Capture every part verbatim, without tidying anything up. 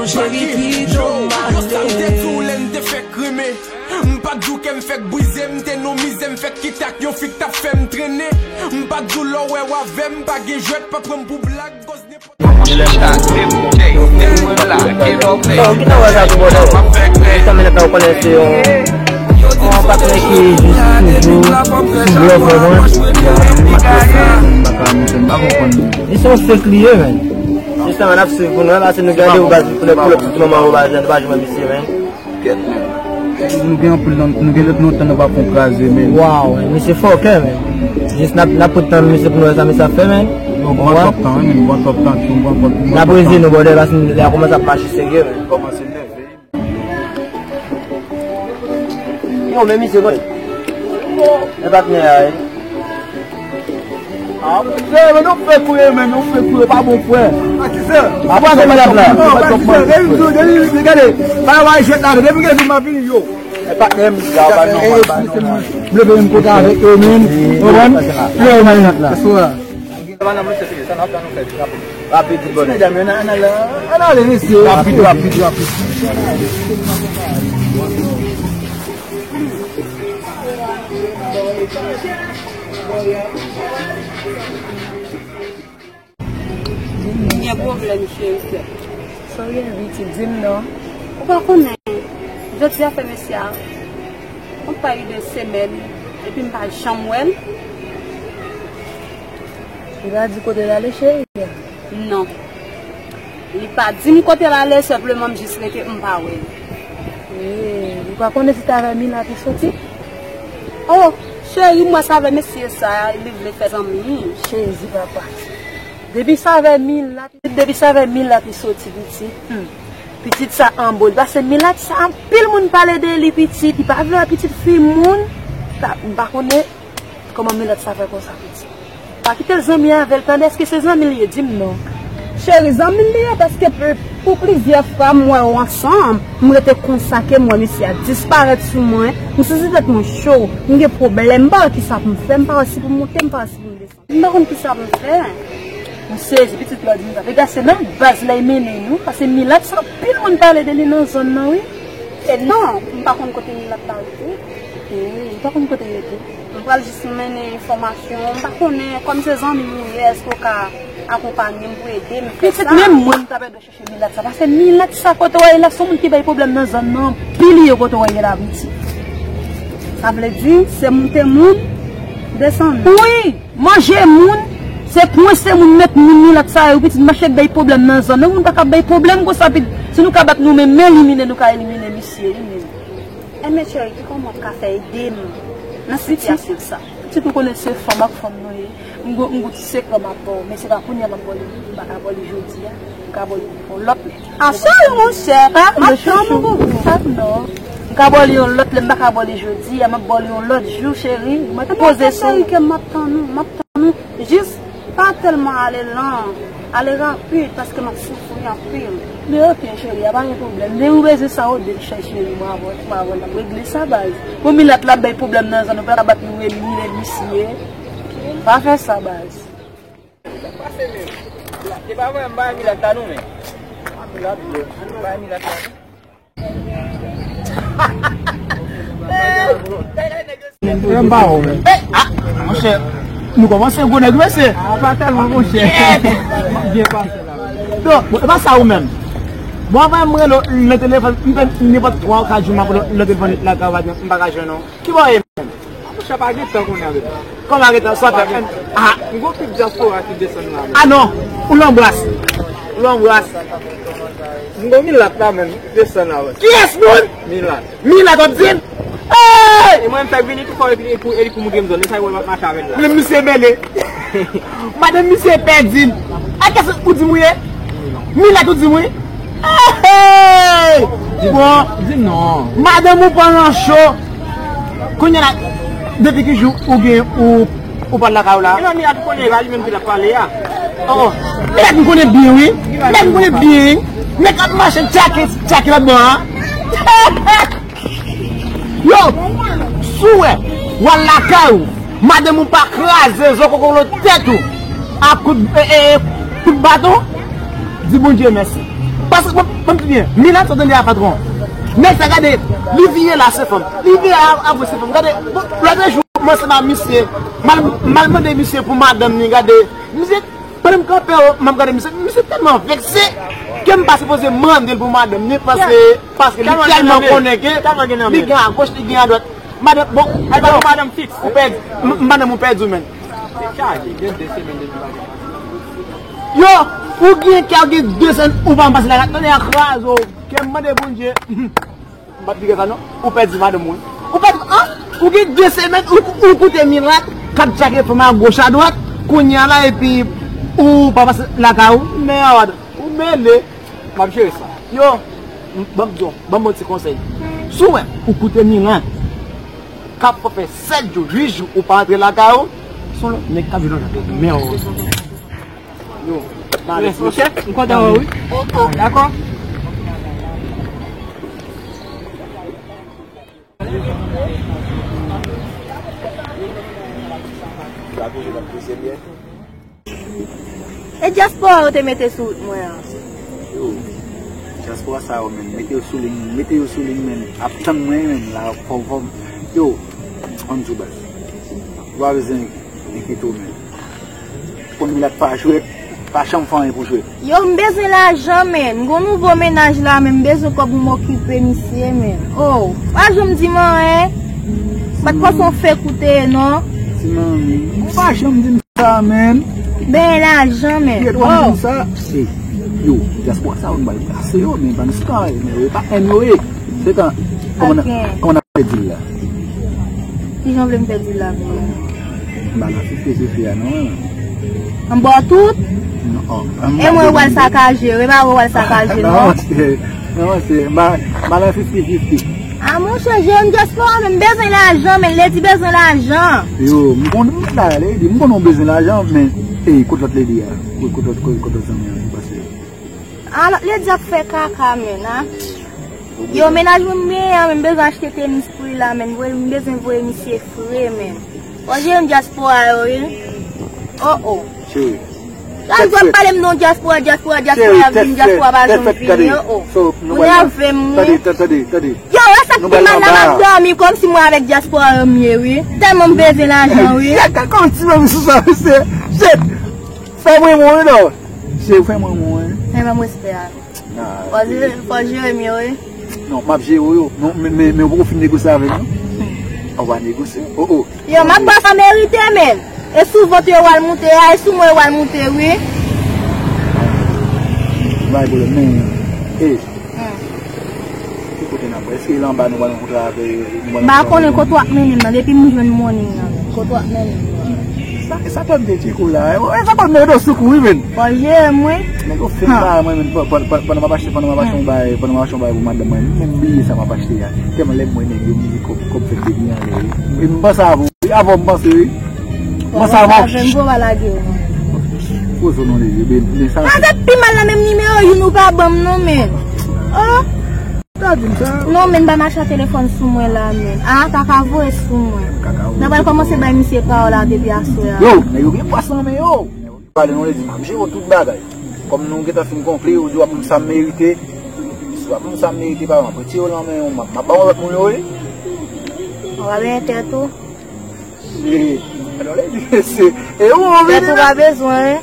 Cheri, kite m ale. M pa t di w lè n te fèk renmen. M pa t di w kè m fèk brize, m te nan mizè, m fèk kite ak yon fi k t ap fè m trennen. M pa t di w lè w wè w avè m, pa gen jwèt, pa pran m pou blag, koz nenpòt. Yo, kite wè sa tou, bòdè. Sa mennaj la, ou konnen se yon, yon patnè ki jis toujou sou love mwen. Li se yon fake li ye, men. Jisteman, n ap swiv pou nou wè, paske nou gade ou baz pou lè pou lòt ti moman ou baz la, nou pa jwenn misye, men. Nou gen anpil tan, nou gen lòt lontan nou pa fè yon kraze, men. Waw, men misye fòkè, men. Jis n ap, n ap pran tan misye pou nou wè sa misye ap fè, men. Yo, pran twòp tan, wi, men, pran twòp tan, pran twòp tan. N ap rezi nou, bòdè, paske lè a kòmanse ap mache serye, men. Kòmanse nève. Yo, men misye, bòy. E patnè a, wi. Ah, frè, men nou fè kouri, men nou fè kouri, pa bon, frè. Patizè. Apa se madam la? Patizè, gade, gade, gade. Bagay jwèt la, depi gade m ap vini, yo. E patnè m, la, ba non, ba non. M leve m kote avèk yo, men. Ou konprann? Yo, men, la. Rapid, rapid, rapid. Rapid, rapid, rapid. Gen pwoblèm, cheri, sè. Sa w gen, pitit, di m non. Ou pa konnen, jodi a fè mesye a, on pa ide semèn, epi m pa janm wè l. Li pa di kote l ale, cheri? Non. Li pa di m kote l ale, senpleman m jis rete, m pa wè l. Ee, ou pa konnen si t avè Milat li soti? Oh, cheri, m wè s avè mesye sa, li vle fè zanmi. Jezi, papa. Depi s avè Milat, depi s avè Milat li soti, pitit. Hmm. Pitit sa anbo li. Paske Milat sa, anpil moun pale de li, pitit. Li pa vle wè pitit fi moun. Ta, m pa konnen kòman Milat sa fè konsa, pitit. Pa kite l zanmi avè l, tande, èske se zanmi l ye? Di m non. Cheri, zanmi l li ye, paske pou, pou plizyè fwa m wè yo ansanm, m rete konsa ke m wè misye a disparèt sou mwen, m santi tèt mwen cho, m gen pwoblèm, m pa wè kisa pou m fè, m pa wè si pou m monte, m pa wè si pou m desann. M pa konn kisa pou m fè. M sezi, pitit la di m sa. Piga se nan baz la y mennen nou, paske Milat sa anpil moun pale de li nan zòn nan, wi. E non, m pa konn kote Milat la rete. E, m pa konn kote rete. M pral jis mennen enfòmasyon. M pa konnen, kòm se zanmi m ou ye, èske w ka akonpanye m pou ede m fè sa? Pitit, menm mwen, m ta pèdi chèche Milat sa. Paske Milat sa, kote w wè l la, se yon moun ki bay pwoblèm nan zòn nan anpil, ye kote w wè l la, pitit. Sa vle di, se moute moun, desann moun. Wi, manje moun, se pwen se moun, met moun, Milat sa yo, pitit, mache bay pwoblèm nan zòn nan. Moun pa ka bay pwoblèm konsa, pitit. Si nou ka bat nou menm, men elimine, nou ka elimine misye, wi, men. Enben, cheri, ki kòman w ka fè ede m nan sitiyasyon sa? Pitit, ou konnen se fanm ak fanm nou ye. M gon, m gon ti sekrè m ap ba w, men se pa kounye a m ap ba w li, m pa ka ba w li jodi a. M ka ba w li yon lòt lè. A, cheri, monchè, m ap tann ou, boubou. Ah, non. M ka ba w li yon lòt lè, m pa ka ba w li jodi a, m ap ba w li yon lòt jou, cheri. Mwen poze sou ou. Cheri, ke m ap tann ou, m ap tann ou. Jis pa tèlman ale lan, ale rapid, paske m ap soufri anpil. Men oke, cheri, a pa gen pwoblèm. Men ou bezwen sa ou de chèche, cheri, mwen avè w, mwen avè w, n ap regle sa, baz. Pou Milat la ap bay pwoblèm nan zòn, ou pa ka bat nou, elimine misye. Pa fè sa, baz. Sa k pase menm? E pa vre, m pa renmen Milat la non, men. Milat, bro. M pa renmen Milat la non. Menm pa ou menm. Eh, ah, monchè, nou kòmanse gwo nèg, mesye. Ah, pa tèlman, monchè. Byen pase la. Non, bon, e pa sa ou menm. Bon, anvan m rele w nan telefòn, m fè nenpòt twa ou kat jou m ap rele w nan telefòn, la travay, m pa ka jwenn ou. Ki bò w ye menm? Monchè, pa gen tan kounye a, bebe. Kòman pa gen tan? Sa fè. Ah. M gon pip dyaspora ki desann la, menm. Ah non, ou lanbras. Ou lanbras. M gon Milat la, menm, ki desann la, wè. Kiyès moun? Milat. Milat w ap di m? Hey! E mwen, m fèk vini tou fò epi, epi, epi pou moutre m zòn, e sa yo wè m ap mache avè l la. Menm misye mele. Madanm misye pèdi. A kiyès ou di m ou ye? Milat ou di m wi? Hey! Bon. Di non. Madanm ou pran nan cho. Kounye a la, depi ki jou ou gen ou, ou pa t lakay ou la? E non, Milat ou konnen, e pa li menm ki t ap pale a. Oh, oh. Milat m konnen byen wi. Milat m konnen byen wi. Men k ap mache tchake, tchake lòt bò a. Yo, si w wè, w al lakay ou, madanm ou pa kraze zo kokolo tèt ou ak kout, e, e, e, kout baton, di Bondye mèsi. Paske, bon, bon, byen, Milat sa tande a patwon. Nèg sa gade, li vire la se fanm. Li vire a, apre se fanm. Gade, bon, lòt jou, mwen se pa misye. M al, m al mande misye pou madanm ni, gade. Misye, pandan m kanpe, m ap gade misye. Misye tèlman vekse ke m pa sipoze mande l pou madanm ni, paske, paske li tèlman konnen ke li gen agoch, li gen adwat. Madanm, bon, madanm fiks. Ou pèdi, m-, madanm ou pèdi w, menn. Yo, ou gen kè, ou gen de semèn, ou pa pase lakay, tande a kraze w. Kè m mande Bondye. M pa t vire sa non. Ou pèdi madanm ou. Ou pèdi, an? Ou gen de semèn, ou, ou koute mirak, k ap tchake fanm a goch a dwat, kounye a la, epi ou pa pase lakay ou. Men, a, ou mele. M ap jere sa. Yo, m, ban m di w, ban m yon ti konsèy. Si w wè, ou koute mirak, k ap fè sèt jou, uit jou, ou pa antre lakay ou, se yon lòt nèg k ap jwe nan men w. Yo, m ale. Ok, m kontan wè w, wi. Dakò. Sa toujou nan prizè byen. E dyaspora yo te mete sou wout mwen an. Yo, dyaspora sa yo, menn, mete yo sou liy, mete yo sou liy, menn, ap tann mwen, menn, la, fò, fò, yo, ann di w baz. Ou pa bezwen enkyete w, menn. Konn milat pa jwèt, pa janm fè anyen pou jwèt. Yo, m bezwen lajan, menn. M gon nouvo mennaj la, menn. M bezwen kòb pou m okipe misye, menn. Oh, pa janm di m anyen. M pa t panse w fake ou te ye, non. Ti manmi, ou pa janm di m sa, menn. Ben, lajan, menn. Kiyès w ap di m sa? Ey, yo, dyaspora sa yo, nou pral plase yo, men pa nan sika, men yo pa enn yo ye. Se tan, kòman n ap fè dil la? Kijan w vle m fè dil la pou ou? M pa nan fifti fifti a non. M ba w tout? Non. E mwen w al sakaje, e pa ou w al sakaje non. Non, monchè, non, monchè, m pa, m pa nan fifti fifti. A monchè, jèn dyaspora, men m bezwen lajan, men Lady bezwen lajan. Yo, m konn m la, Lady, m konn ou bezwen lajan, men, ey, kote lòt Lady a? Kote, kote lòt, kote, kote lòt zanmi an ki pase? A, lòt Lady ap fè kaka, men, a. Yo, mennaj mwen m genyen an, men m bezwen achte tenis pou li la, men m voye, m bezwen voye misye fre, men. Fò jere m dyaspora yo, wi. Oh, oh. Cheri. Chak jou w ap pale m non dyaspora, dyaspora, dyaspora, ap vin, dyaspora pa janm vini, oh, oh. Ou nève m, wi. Tande, tande, tande. Yo, wè sa k pi mal la, m ap dòmi kòmsi mwen avèk dyaspora yo m ye, wi. Tèlman m bezwen lajan, wi. Kòmsi mwen sou sa, mesye. Shit. Fè mwen mwen, non. Se ou fè mwen mwen. Fè mwen respè a. Fò jere, fò jere m yo, wi. Non, m ap jere w yo. Non, men, men, men ou poko fin negosye avè m, non? Ou pa negosye. Oh, oh. Yo, m ap ba sa merite, men. E sou vant yo w al moute a, e sou mwen yo w al moute, wi. Bay pwoblèm, men. E. Ki kote n ap wè? Èske e la anba nou pral rankontre avè yo? M pa konnen kote w ap mennen m nan, depi m jwenn monnen m nan, kote w ap mennen m nan? Sa, sa pèp de Tcheko la, e, e, sa pèp mete w sou kou, wi, men. Fò jere m, wi. Nèg yo fin ba mwen, men, pa, pa, pa, pandan m ap achte, pandan m ap achte yon bagay, pandan m ap achte yon bagay pou madanm mwen, m menm bliye sa m ap achte a. Tèlman lè m wè nèg yo mete kòb, kòb fèt de byen anlè, wi. E m panse avè w, wi, avè w m panse, wi. M panse avè w. M pa lage w, non. Poze w non, Lady, ben, ben, sa. Sa fè pi mal la, menm nimewo youn ou pa ban m, non, men. Oh. Sa di m sa? Non, men, m pa mache ak telefòn sou mwen la, men. A, kaka voye sou mwen. Kaka voye sou mwen. N a pral kòmanse bay misye pawòl la depi aswè a. Yo, nèg yo gen pwa san men yo. Pale non, Lady, m ap jere w tout bagay. Kòm nou gentan fin konkli, ou di w ap ban m sa m merite. Si w ap ban m sa m merite, pa m ap retire w nan men yo, m ap, m ap ba w lòt moun yo, wi. Ou pa benyen tèt ou? E, alò, Lady, se, e ou anvi tèt ou pa bezwen, wi.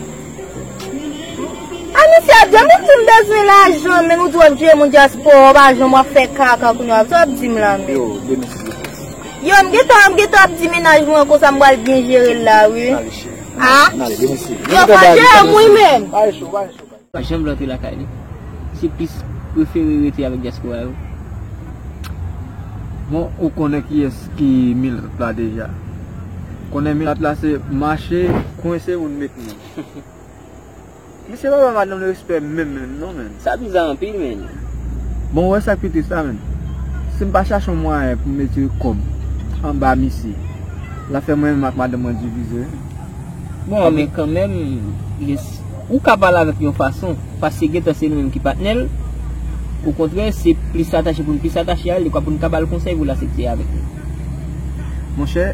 A, misye ap di, mwen di m bezwen lajan, men nou di w ap jere moun dyaspora, w pa janm w ap fè kaka kounye a, sa w ap di m la, men. Yo, demen se Yo, m gentan, m gentan ap di mennaj mwen konsa m pral byen jere l la, wi. N ale, cheri. A? N ale, demen se. Yo, fò jere m, wi, men. Bay cho, bay cho, bay. Pa janm vle antre lakay li. Se plis prefere rete avèk dyaspora yo. Bon, ou konnen kiyès ki milat la deja. Konnen milat la se mache, kwense moun met moun. Misye pa ba madanm li respè menm, menm, non, menn. Sa bizarre anpil, menn. Bon, ou wè sa k pi tris la, menn? Si m pa chache yon mwayen pou m retire kòb anba misye, l ap fè mwen menm ak madanm mwen divize. Bon, men kanmenm, li, ou ka pale avèk li yon fason, paske gentan se nou menm ki patnè l. Okontrè, se plis atache pou n plis atache a li, kwa pou n ka ba l konsèy pou l asepte avèk nou. Monchè,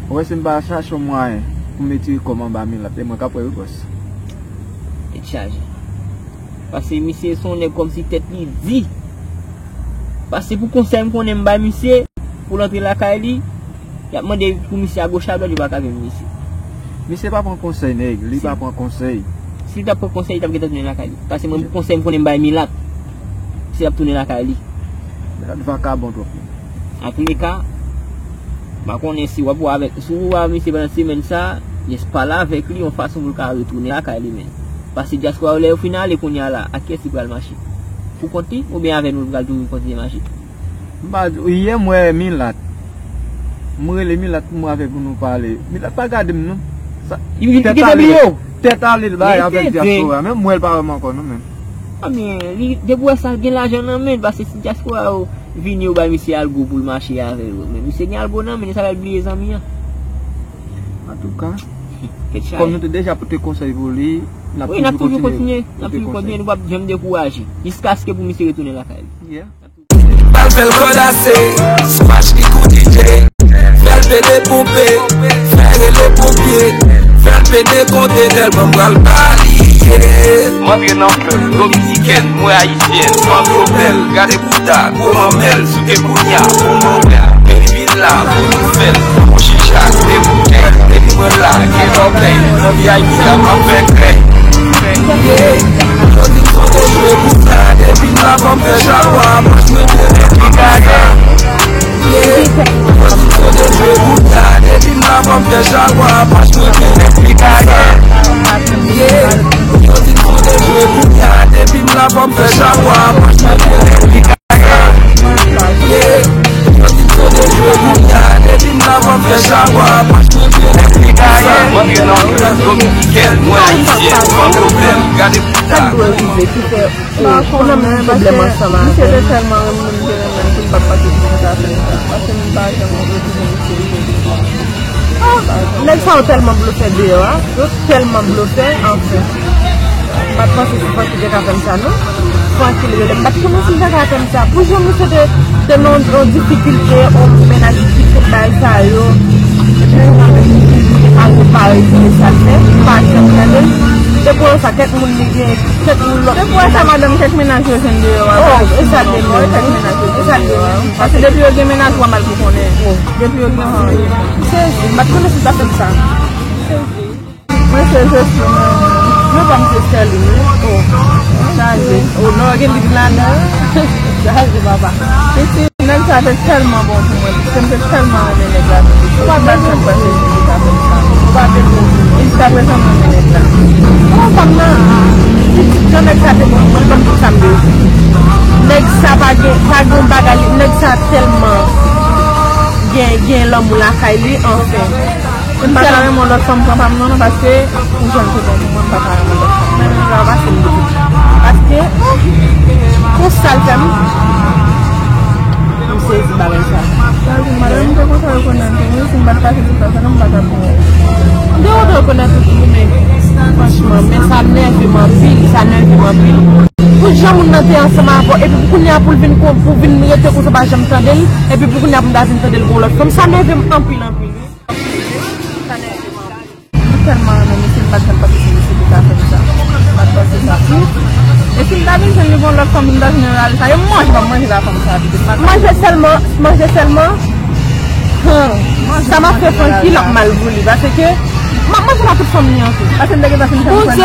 ou wè si m pa chache yon mwayen pou m retire kòb anba milat, e mwen k ap wè wi, bòs. Tèt chaje. Paske misye se yon nèg kòmsi tèt li di. Paske pou konsèy m konnen m bay misye, pou l antre lakay li, y ap mande pou misye agoch adwat, yo pa ka jwenn misye. Misye pa pran konsèy nèg, li pa pran konsèy. Si l t ap pran konsèy, li t ap gentan tounen lakay li. Paske mwen, pou konsèy m konnen m bay milat, misye t ap tounen lakay li. Milat vakabon twòp. Antouleka, m pa konnen si w ap wè avèk, si w wè misye pandan semèn sa, jis pale avèk li yon fason pou l ka retounen lakay li menm. Paske dyaspora yo, lè yo fin ale kounye a la, ak kiyès li pral mache? Pou kont li, oubyen avè nou li pral toujou kontinye mache? M pa di, yè m wè Milat. M rele Milat pou m avè pou nou pale. Milat pa gade m non. Sa, li, li tèt ale, bliye w. Tèt ale l bay avèk dyaspora. Menm m wè l pa wè m ankò non menm. Ebyen, li, depi w wè sa, gen lajan nan men l, paske si dyaspora yo vini, yo bay misye algo pou l mache avè yo. Men misye gen algo nan men l, sa fè l bliye zanmi an. Antouka, kòm nou te deja pote konsèy pou li, n ap toujou kontinye. Wi, n ap toujou kontinye. N ap toujou kontinye, nou p ap janm dekouraje. Jiskaske pou misye retounen lakay li. Yeah. Pral fè l kòdase, smash li kou D J. Fè l pede ponpe, fè rele ponpye. Fè l pede konte tèlman m pral ba li, yeah. M antre nan flèv dominikèn, mwen ayisyèn, fanm yo bèl, gade bouda, gwo manmèl, soute kounya, pou mwen, baby. La pou nou fè l, pou chicha, kote pou kè, depi mwen la, gen lòbèy, nan V I P la m ap fè krèy. Yeah, yo di m sonde jwe pou sa, depi m la fè m fè chakwa, mwen jwe byen, depi m la. Yeah, yo di m sonde jwe pou sa, depi m la fè m fè chakwa, mwen jwe byen, depi m la. Yeah, yo di m sonde jwe pou sa, depi m la fè m fè chakwa, mwen jwe byen, depi m la. Mwen gen nan dominikèn, mwen ayisyen, san pwoblèm, gade pou sa. Sa k dwe rive ki fè ou nan menm pwoblèm ansanm avè l? Misye te tèlman renmen m, te renmen m, pou m pa t pase sou sa fè sa. Paske m pa janm retounen misye. Ah, nèg sa yo tèlman blofè deyò a, yo tèlman blofè, anfen. M pa t panse se Francky te ka fè m sa, non. Francky l rele m, m pa t konnen si l te ka fè m sa. Pou jan misye te, te nan yon difikilte, yon mennaj difisil, bagay sa yo. Epi pou mwen menm, m te pa repare ki sa l fè, m pa janm tande l. Depi w wè sa, kèk moun li gen, kèk moun lòt. Depi w wè sa, madanm, kèk mennaj yo jwenn deyò a. Oh, e sa l ye menm, kèk mennaj yo, e sa l ye menm. Paske depi yo gen mennaj, w a mal pou konnen. Depi yo gen, m sezi, m pa t konnen si l ta fè m sa. M sezi. Mwen se Josué, mwen, mwen pa m se Sterling, wi. Oh, chaje. Oh, non, gen liv ladan. Chaje, papa. Piti, nèg sa te tèlman bon pou mwen, paske m te tèlman renmen nèg la. Ou pa bezwen pase li pou sa fè m sa. Ou pa bezwen. E jiskaprezan, mwen renmen nèg la. Oh, fanm nan, pitit, jan nèg sa te bon pou mwen, l ban m tout sa m bezwen. Nèg sa pa gen, pa gen bagay, nèg sa tèlman gen, gen lanmou lakay li, anfen. M pa ta renmen yon lòt fanm pran pa m non, non, paske pou jan l te bon pou mwen, m pa ta renmen yon lòt fanm. Mwen menm jan pase m depi. Paske, pou sa l fè m, m sezi bagay sa. Madanm, m te kontan rekonèt ou, wi, si m pa t pase sou sa, sa non, m pa t ap pran w. M te kontan rekonèt ou tou, men, franchman, men sa nève m anpil, sa nève m anpil. Pou jan moun nan te ansanm avè w, epi pou kounye a pou l vin kon, pou vin rete konsa, pa janm tande l, epi pou kounye a pou m ta vin tande l gon lòt fanm, sa nève m anpil, anpil, wi. Sa nève m anpil. M tèlman renmen misye, m pa t janm panse se misye ki ta fè m sa. M pa t panse sa. E si m ta vin jwenn li gon lòt fanm, m ta vin rale sa. E manje, m ap manje la fanm sa, pitit. Manje sèlman, manje sèlman. Hum. Sa m ap fè Francky, l ap mal pou li. Paske, m ap manje pa tout fanm li an tou. Paske m te gentan fin fè m konn li,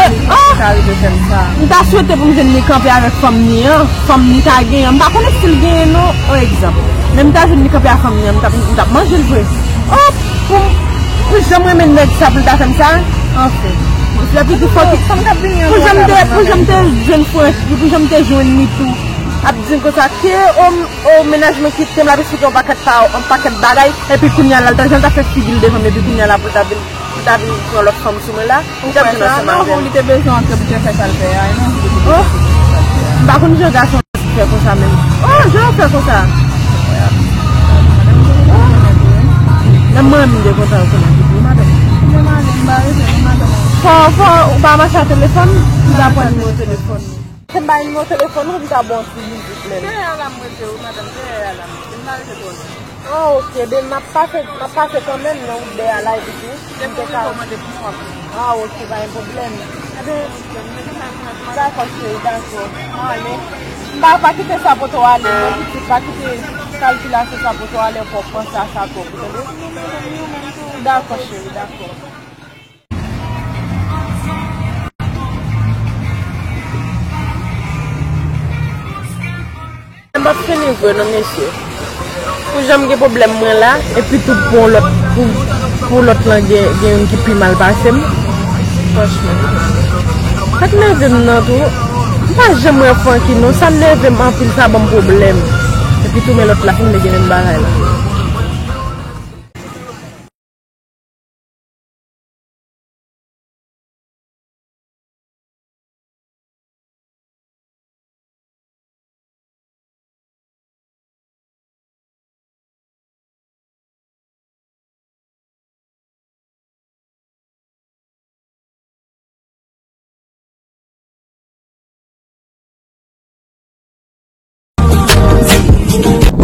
sa rive fè m sa. M ta swete pou m jwenn li kanpe avèk fanm li an. Fanm li ta genyen. M pa konnen si l genyen non, yon egzanp. Men m ta jwenn li kanpe ak fanm li an, m t ap, m t ap manje l vre. Oh, pou, pou jan m renmen nèg sa, pou l ta fè m sa, anfen. Lè pitit fò ki, pou jan m te, pou jan m te jwenn Francky, pou jan m te jwenn li tou, ap di m konsa, ke, o, o, mennaj mwen kite m, l ap esplike yon pakèt pa, yon pakèt bagay, epi kounye a la, l ta, jan l ta fè figi l devan m, epi kounye a la, pou l ta vin, pou l ta vin pran lòt fanm sou mwen la, m t ap vin ansanm avè l. Li te bezwen antre pou te fè sa l fè a, e non, li te bezwen fè sa l fè a. M pa konn jan gason fè konsa menm. Oh, jan w fè konsa. Nan manmi de kontan yo konnen tout wi, madanm. Fò, fò, ou pa mache a telefòn, ou ta pran nimewo telefòn li. Se m bay nimewo telefòn ou, m ta bon ti vizit menm. Dèyè a la m rete wi, madanm, dèyè a la m rete. M pa rete twò lwen. Ah, ok, ben, m ap pase, m ap pase kanmenm nan wout dèyè a la, epi tou, m te ka. Ah, ok, pa gen pwoblèm. Ebyen, Dakò, cheri, dakò. Ale. Pa, pa kite sa pote w ale, non, pitit. Pa kite kalkilasyon sa pote w ale, fò w panse a sa twòp, ou tande? Dakò, cheri, dakò. M p ap fini vre non, mesye. Pou jan m gen pwoblèm mwen la, epi tou pou yon lòt, pou, pou lòt lan gen, gen youn ki pi mal pase m. Franchman. Sa k nève m nan tou, m pa janm wè Francky non, sa nève m anpil, sa ban m pwoblèm. Epi tou men lòt la fin gen menm bagay la.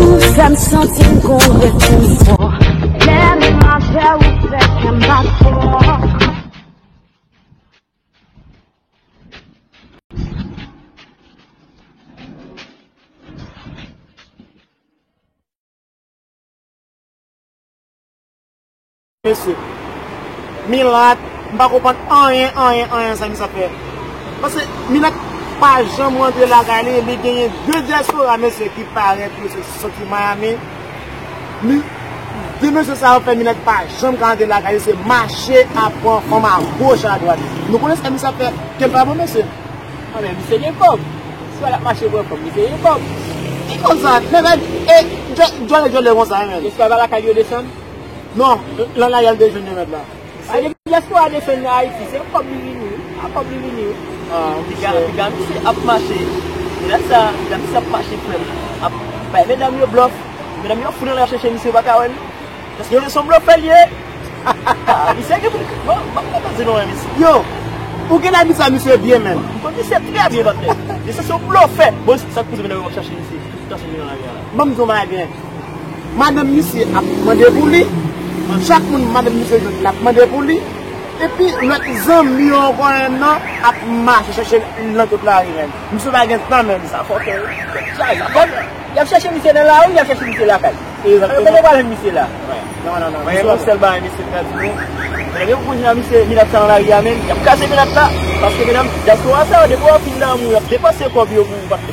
Ou fè m santi m gon rekonfò. Lè m avè w, ou fè kè m bat fò. Mesye, milat, m pa konprann anyen, anyen, anyen sa misye ap fè. Paske milat pa janm rantre lakay li, li genyen de dyaspora, mesye, ki parèt, mesye, soti Miami. Mi, de mesye sa yo fè milat pa janm ka rantre lakay li, se mache ap pran fanm a goch a dwat. Nou konnen sa misye ap fè, kè l pa bon, mesye. A men, misye gen kòb. Si w al ap mache pran fanm, misye gen kòb. Ki kòb sa? Men, men, e, djòlè, djòlè konsa, men. Esklav a lakay yo desann? Non, nan lari a l te jwenn yo mèt la. A, depi dyaspora desann nan Ayiti, se kòb li vini, wi. A kòb li vini, wi. Ah, piga, piga, misye ap mache. Medam sa, piga, misye ap mache, frè m. Ap bay medam yo blòf. Medam yo fou nan la chèche misye, yo pa ka wè l. Paske se yon blofè li ye. Ah, misye gen pou li. Bon, bon, bon, bon, di non, men misye. Yo, ou gen abitid sa misye byen, men. M konn misye trè byen, patnè. Misye se yon blofè. Bon, sa k pouse medam yo ap chache misye. Tout chache li nan lari a la. Ban m di w bagay byen. Madanm misye ap mande pou li. Chak moun madanm misye jwenn, l ap mande pou li. Epi lòt zanmi yo ankò, nan, ap mache chache l nan tout lari, men. Misye pa gen tan, men. Sa fòkè, wi. Sa, sa fòkè. Y ap chèche misye nan lari, y ap chèche misye lakay. Egzakteman. Yo pa jwenn misye la. Non, non, non. Mwen, yon sèl bagay, mesye, m ka di nou. Medam yo pou kontinye a misye, milat sa nan lari a, men y ap kraze milat la. Paske medam, dyaspora sa yo, depi w ap fin damou, y ap depanse kòb yo pou ou, patnè.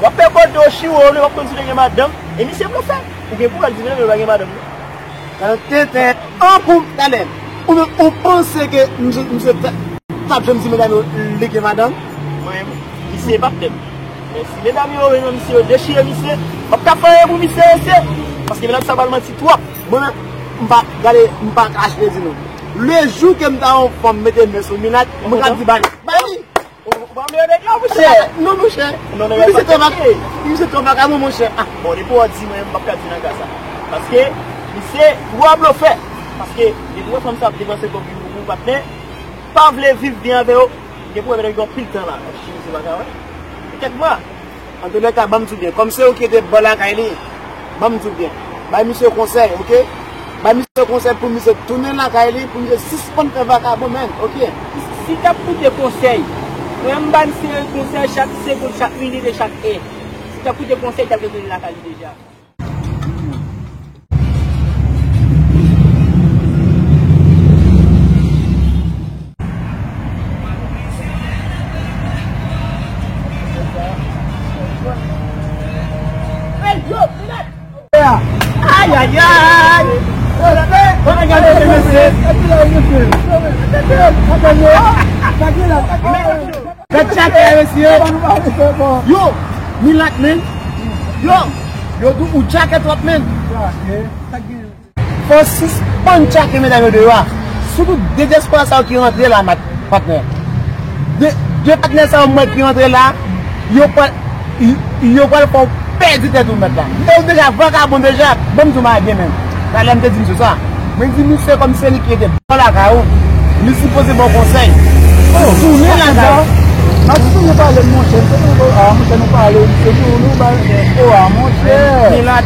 W ap pè kote w chiwo, w ap kontinye gen madanm, e misye blofè. Ou gen pou w al di medam yo pa gen madanm, non. Gade tenten. An pou talè. Ou menm, ou panse ke misye, misye t ap janm di medam yo li gen madanm? Mwen, misye pa t tèt. Men si medam yo wè nan misye, yo dechire misye, m p ap ka fè anyen pou misye, mesye. Paske medam sa pral manti twòp. Mwen menm, m pa, gade, m pa kache vle di nou. Le jou ke m ta wè yon fanm mete men sou milat, mwen ka di ba li. Ba li! Ou, ou pa vle yo nèg la, monchè? Non, monchè. Non, nèg la misye pa te vaka-, misye te vakabon, monchè. Ah. Bon, depi w di mwen, m p ap ka di nan ka sa. Paske misye twa blofè. Paske depi w wè fanm sa ap depanse kòb li pou ou, patnè, pa vle viv byen avè yo, gen pwoblèm nèg yo anpil tan la. Èske misye pa ka wè? Kèk mwa. Antoulèka, ban m di w byen. Kòm se ou ki te bò lakay li, ban m di w byen. Bay misye konsèy, oke? Bay misye konsèy pou misye tounen lakay li, pou misye sispann fè vakabon, men, oke? Si t ap koute konsèy, mwen, m ba misye konsèy chak segonn, chak minit e chak è. Si t ap koute konsèy, li t ap retounen lakay li deja. Ay, ay, ay! Gade mesye! Gad chakè a, mesye! Yo, milat, men. Yo, yo di ou chakè twòp, men. Fò w sispann chake medam yo deyò a. Sitou de dyaspora sa yo ki rantre la, mat-, patnè. De, de patnè sa yo m wè ki rantre la, yo pral, yo, yo pral fè w pèdi tèt ou, mèt la. E ou deja vakabon deja, ban m di w bagay byen menm. Talè m te di misye sa. Mwen di misye kòm se li ki rete bò lakay ou, li sipoze ba w konsèy. Tounen lakay ou. N ap tounen pale, monchè. Se nou, ah, monchè, nou pale, misye di nou ba, oh, ah, monchè. Milat.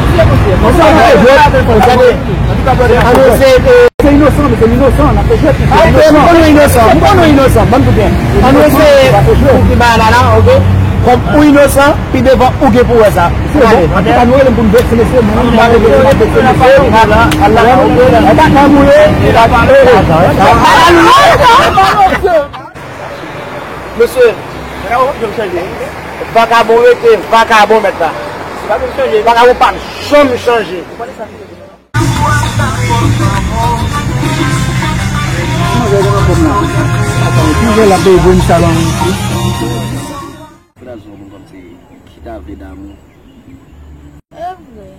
Mesye, mesye, mesye. Ann eseye, eh, se inosan, mesye, inosan, n ap fè jwèt, mesye, inosan. M konnen w inosan, m konnen w inosan, ban m kout men. Ann eseye pou ki banana, ok? Kòm ou inosan, pi devan ou gen pou wè sa. Ann ale. Antouka, nou rele m pou n vekse mesye, mwen menm m pa rele m ap vekse mesye. Ala, ala, ala, ala, ala, ala, ala, ala, ala, ala, ala, Mesye, vakabon rete vakabon, mèt la. Vakabon p ap janm chanje. Fraz yon moun kòmsi ki ta vle damou. E vre.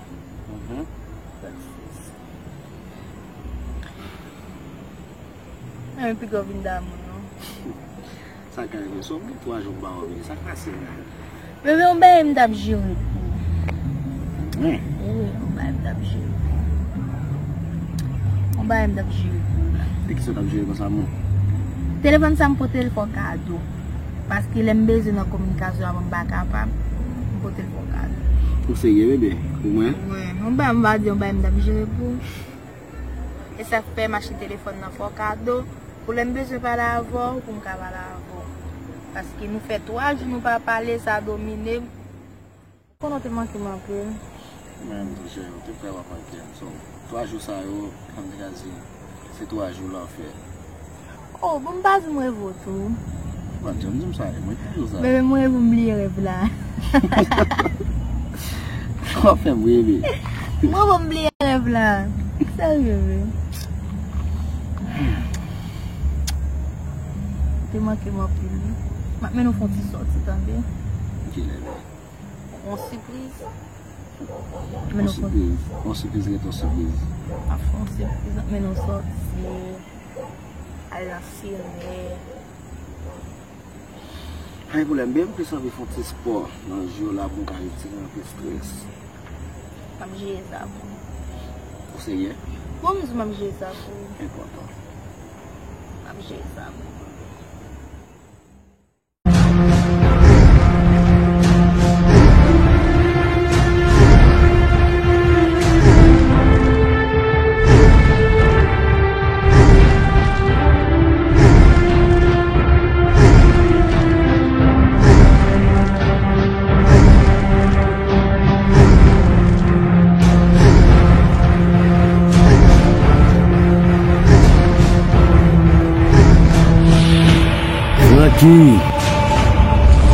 Mhm. Mwen menm piga w vin damou non. Sa k rive? Sou gen twa jou m pa wè w vini. Sa k pase la? Bebe, yon bagay m t ap jere pou ou. Wi, yon bagay m t ap jere pou ou. Yon bagay m t ap jere pou ou la. De kisa w t ap jere konsa, moun? Telefòn sa m pote l fè w kado. Paske lè m bezwen nan kominikasyon avè w m pa kapab, m pote l fè w kado. Ou serye, bebe? Pou mwen? Wi, yon bagay m va di, yon bagay m t ap jere pou ou. E sa k fè m achte telefòn nan fè w kado, pou lè m bezwen pale avè w, pou m ka pale avè w. Paske nou fè twa jou nou pa pale, sa domine m. Konnen w te manke m anpil. Men, monchè, ou te vrèman manke m. So, twa jou sa yo, kòm te ka di, se twa jou lanfè. Oh, bon, m pa di m reve w tou. Ou pa t janm di m sa, e mwen ki di w sa. Bebe, m reve m bliye rèv la. Ou ap fè m reve. M reve m bliye rèv la. Serye vre. Te manke m anpil, wi. M ap mennen w fè yon ti sòti, tande? Kilè? Yon sipriz. Yon sipriz. Yon sipriz rete yon sipriz. M ap fè yon sipriz, m ap mennen w sòti. Al nan sine. Pa gen pwoblèm, byen, m plis anvi fè yon ti spò nan jou la pou m ka retire anpil estrès. M ap jere sa pou ou. Ou serye? Bon, m di m ap jere sa pou ou. Enpòtan. M ap jere sa pou ou. Francky,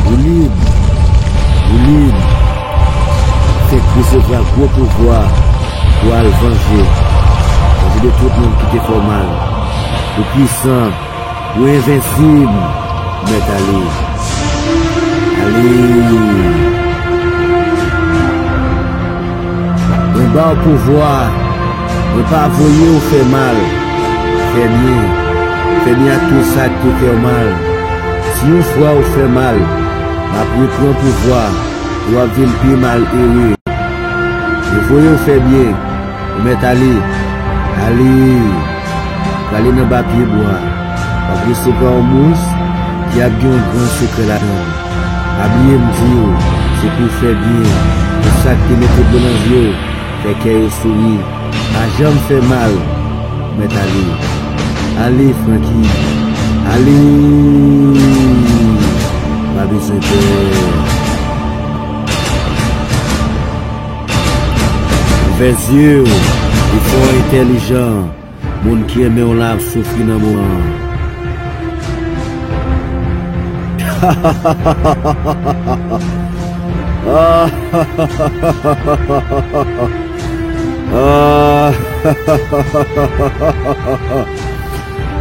ou lib, ou lib. Fèk resevwa gwo pouvwa pou al vanje, vanje de tout moun ki te fè w mal. Ou pwisan, ou envensib, mèt ale. Ale. Mwen ba w pouvwa. Mwen pa voye w fè mal. Fè byen. Fè byen ak tout sa k te fè w mal. Si yon fwa w fè mal, m ap reprann pouvwa e w ap vin pi malere. Mwen voye w fè byen. Ou mèt ale. Ale. Prale nan ba pyebwa. W ap resevwa yon mous ki ap gen yon gran sekrè ladan l. Pa bliye m di w, se pou w fè byen. Pou sa k te mete dlo nan zye w, fè kè yo souri. Pa janm fè mal. Ou mèt ale. Ale, Francky. Ale. Pa bezwen pè. Ouvè zye w, e fè w entèlijan. Moun ki renmen w la ap soufri nan moman an.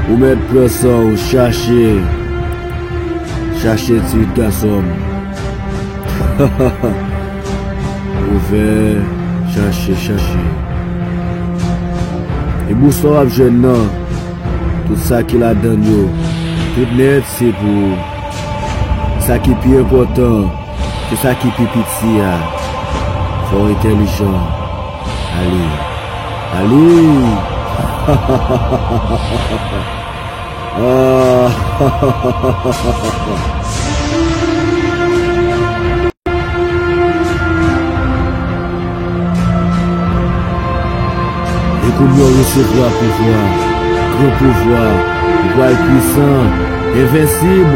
Ou mèt pran san w, chache. Chache ti gason m. Ouvè, chache, chache. E bous sa w ap jwenn nan, tout sa ki ladan l yo, tout nèt se pou ou. Sa ki pi enpòtan, se sa ki pi piti a. Fò w entèlijan. Ale. Ale! Ah! E kounye a w resevwa pouvwa, gran pouvwa, ou pral pwisan, envensib.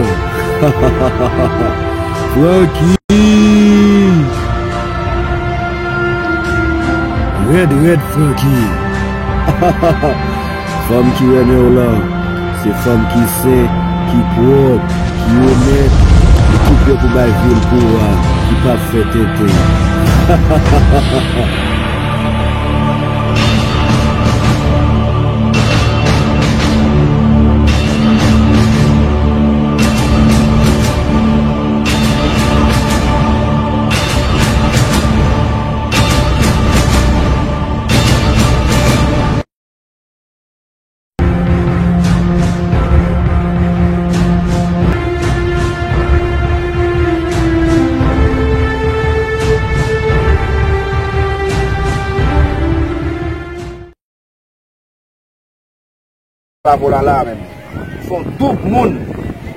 Francky! Rèd, rèd, Francky! Fanm ki renmen w lan, se fanm ki sen, ki pwòp, ki onèt, e ki prè pou bay vi l pou ou a, ki p ap fè tenten. Bravo la la, menn. Se yon doub moun.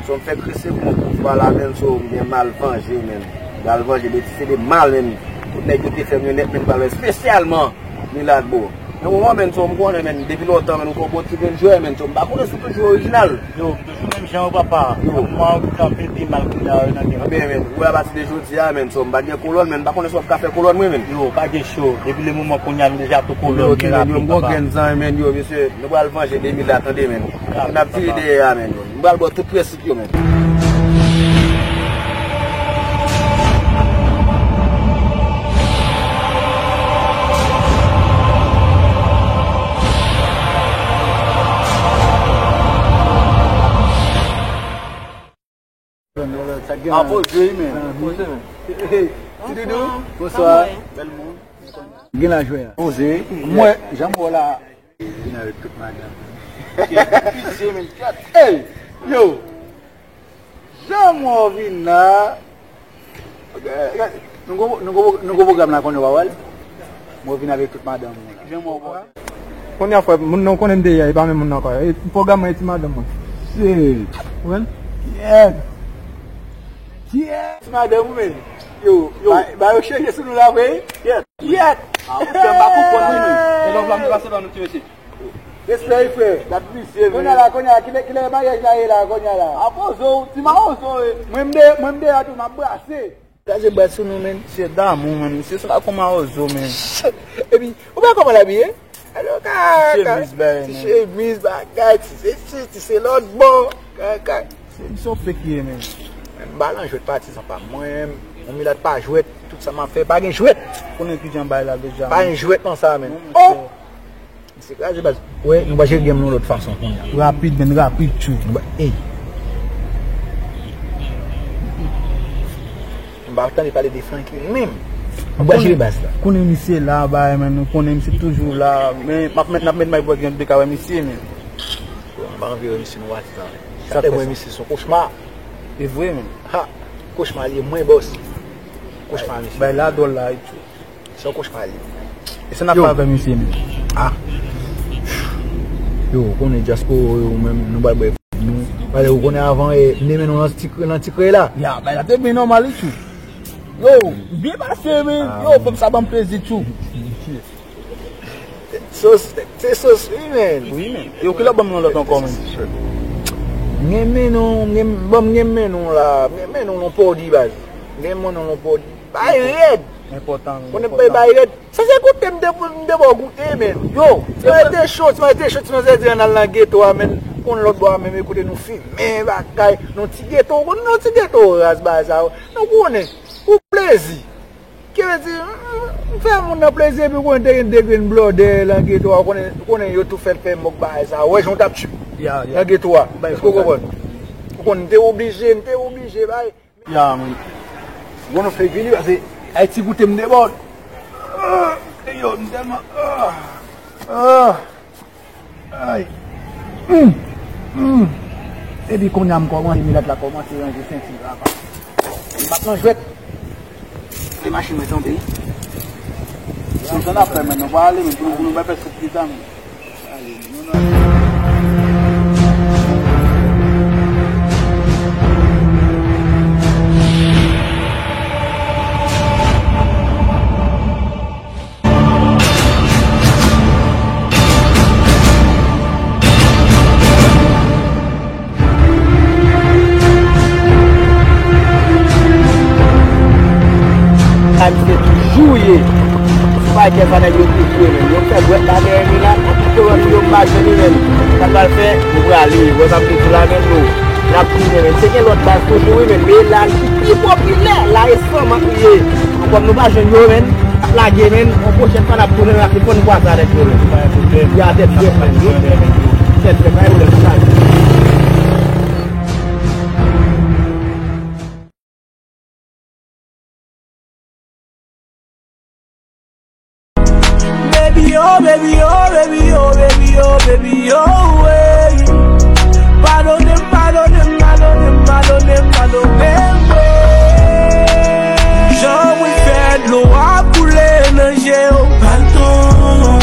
So, m fèk resevwa yon pouvwa la, menn. So, m gen mal vanje, menn. Mal vanje, de ti se de mal, menn. Tout nèg yo te fè m yo nèt, menn, pral espesyalman Milat, bro. Nan moman, menn, so, m konnen, menn, depi lontan, menn, ou se yon bon ti grenn jwè, menn, so, m pa konnen si w toujou orijinal. Yo, m toujou menm jan, wi, papa. Yo. Nan moman, ou kanpe pi mal kounye a, wi, nan gen. Anben, menn, ou wè, apati de jodi a, menn, so, m pa gen kolòn, menn, m pa konnen si w ap ka fè kolòn mwen, menn. Yo, pa gen cho. Depi le moman kounye a, nou deja tou kolòn, yo, ok, menn, yo, m gon grenn zanmi, menn, yo, mesye, nou pral vanje de Milat, tande, menn. N ap vire dèyè a, menn, yo. M pral ba w tout prensip yo, menn. Apo, Jay, men. Ti Doudou, bonswa. Bèl moun. Gen lajwe a. Poze. Mwen, jan m wè w la. Vin avèk tout madanm. Pitié, men, kèt. Ey, yo. Jan m wè w vin la. Nou gwo, nou gwo, nou gwo pwogram la konnen w pa wè l. Mwen vin avèk tout madanm mwen la. Jan m wè w. Kounye a, frè, moun nan konnen m te ye a, e pa menm moun nan ankò. E pwogram mwen, e ti madanm mwen. Shit. Ou konprann? Kèt. Kèt. Ti madanm ou menm. Yo, yo. Ba, ba yo chanje sou nou la vre. Kèt. Kèt. Ah, ou fè m pa konprann, wi, men. E lòv la m pase ba nou, ti mesye. Respè, frè. Dat misye, men. Kounye a la, kounye a, kilè, kilè maryaj la ye la, kounye a la? Apo zo, ti mawozo, e. Mwen m de, mwen m de a tou, m ap brase. Kraze bras sou nou, men. Misye damou, men. Misye se pa kon mawozo, men. Epi, ou pa kòman l abiye? Alò, ka, ka, chemiz, bagay, ti chemiz, bagay, ti sesi, ti se lòt bò. Ka, ka. Se misye w fek ye, men. Men m pa lan jwèt patizan pa mwen. Yon milat pa jwèt. Tout sa m ap fè, pa gen jwèt. Konnen kijan bay la deja, pa gen jwèt nan sa, men. Oh! Misye kraze baz. Wè, nou va jere game nou lòt fason kounye a. Rapid, men, rapid, tjou. Nou va, ey. M pa tande pale de Franky menm. Nou va jere baz la. Konnen misye la, bay, men, nou konnen misye toujou la. Men, m ap met, n ap met may pou gen de ka wè misye, men. Yo, m pa anvi wè misye nou pati la. Chak lè m wè misye, se yon kochma. E vre, men. Ha! Kochma li ye, mwen bòs. Kochma misye. Bay la dwòl la, e tjou. Se yon kochma li ye. E sa n ap fè avè misye menm? Ah. Yo, ou konnen dyaspora yo menm, nou pral bwè, nou pral, ou konnen avan, e, m te mennen w nan ti, nan ti kreye la. Ya, bay la te byen nòmal, wi, tjou. Yo, byen pase, men. Yo, fanm sa ban m plezi, tjou. Sos, se sos, wi, men. Wi, men. Yo, kilè w ban m yon lòt ankò, men? M gen men nou, m gen, ban m gen men nou la. M gen men nou non pwodui, baz. M gen men nou non pwodui. Bay rèd. Enpòtan, wi. Konnen bay, bay rèd. Sa se goute m te, m te ba w goute, men. Yo, ti mwen te cho, ti mwen te cho, ti mwen te di ann al nan geto a, men. Konn lòt bò a, men, men kote nou fimen, bagay. Nan ti geto, konn nan ti geto ras, bagay sa yo. Nou konnen, pou plezi. Ki vle di, m, m fè moun nan plezi, epi w konnen te gen de grenn blòdè nan geto a, w konnen, w konnen yo tou fè l fè mòk bagay sa. Ou wè jan w t ap tchip nan geto a. Èske w konprann? Ou konn, m te oblije, m te oblije, bay. Ya, mwen. Bon, nou fè vini, pase Ayiti goute m debòd. Ah, yo, m tèlman, ah, ah. Ay. Mm. Mm. Epi kounye a m kòmanse, milat la kòmanse ranje senti l la. M pa t nan jwèt. Se machin mwen tonbe. Se sa n ap fè, men, nou pa ale, men, pou nou, pou nou bay pèsonn pita, men. Sa misye toujou ye. Se pa kè sa nèg yo toujou ye, men. Yo fè bwèt la dèyè li la, tout yo wè yo pa jwenn li, men. Sa pral fè, ou prale, wè sa misye di la, men, yo. N ap tounen, men. Se gen lòt baz toujou, wi, men. Men la, li pi popilè, la, e fanm an kriye. Kòm nou pa jwenn yo, men, n ap lage, men, yon pwochèn fwa n ap tounen, n ap fè fò n kwaze avèk yo, men. Ya, tèt frèt, men, wi. Tèt frèt, pa gen pwoblèm, sa. Baby, oh, baby, oh, baby, oh, baby, oh, baby, oh, hey. Padone m, padone m, padone m, padone m, padone m, hey. Jan mwen fè dlo a koule nan je w, padon.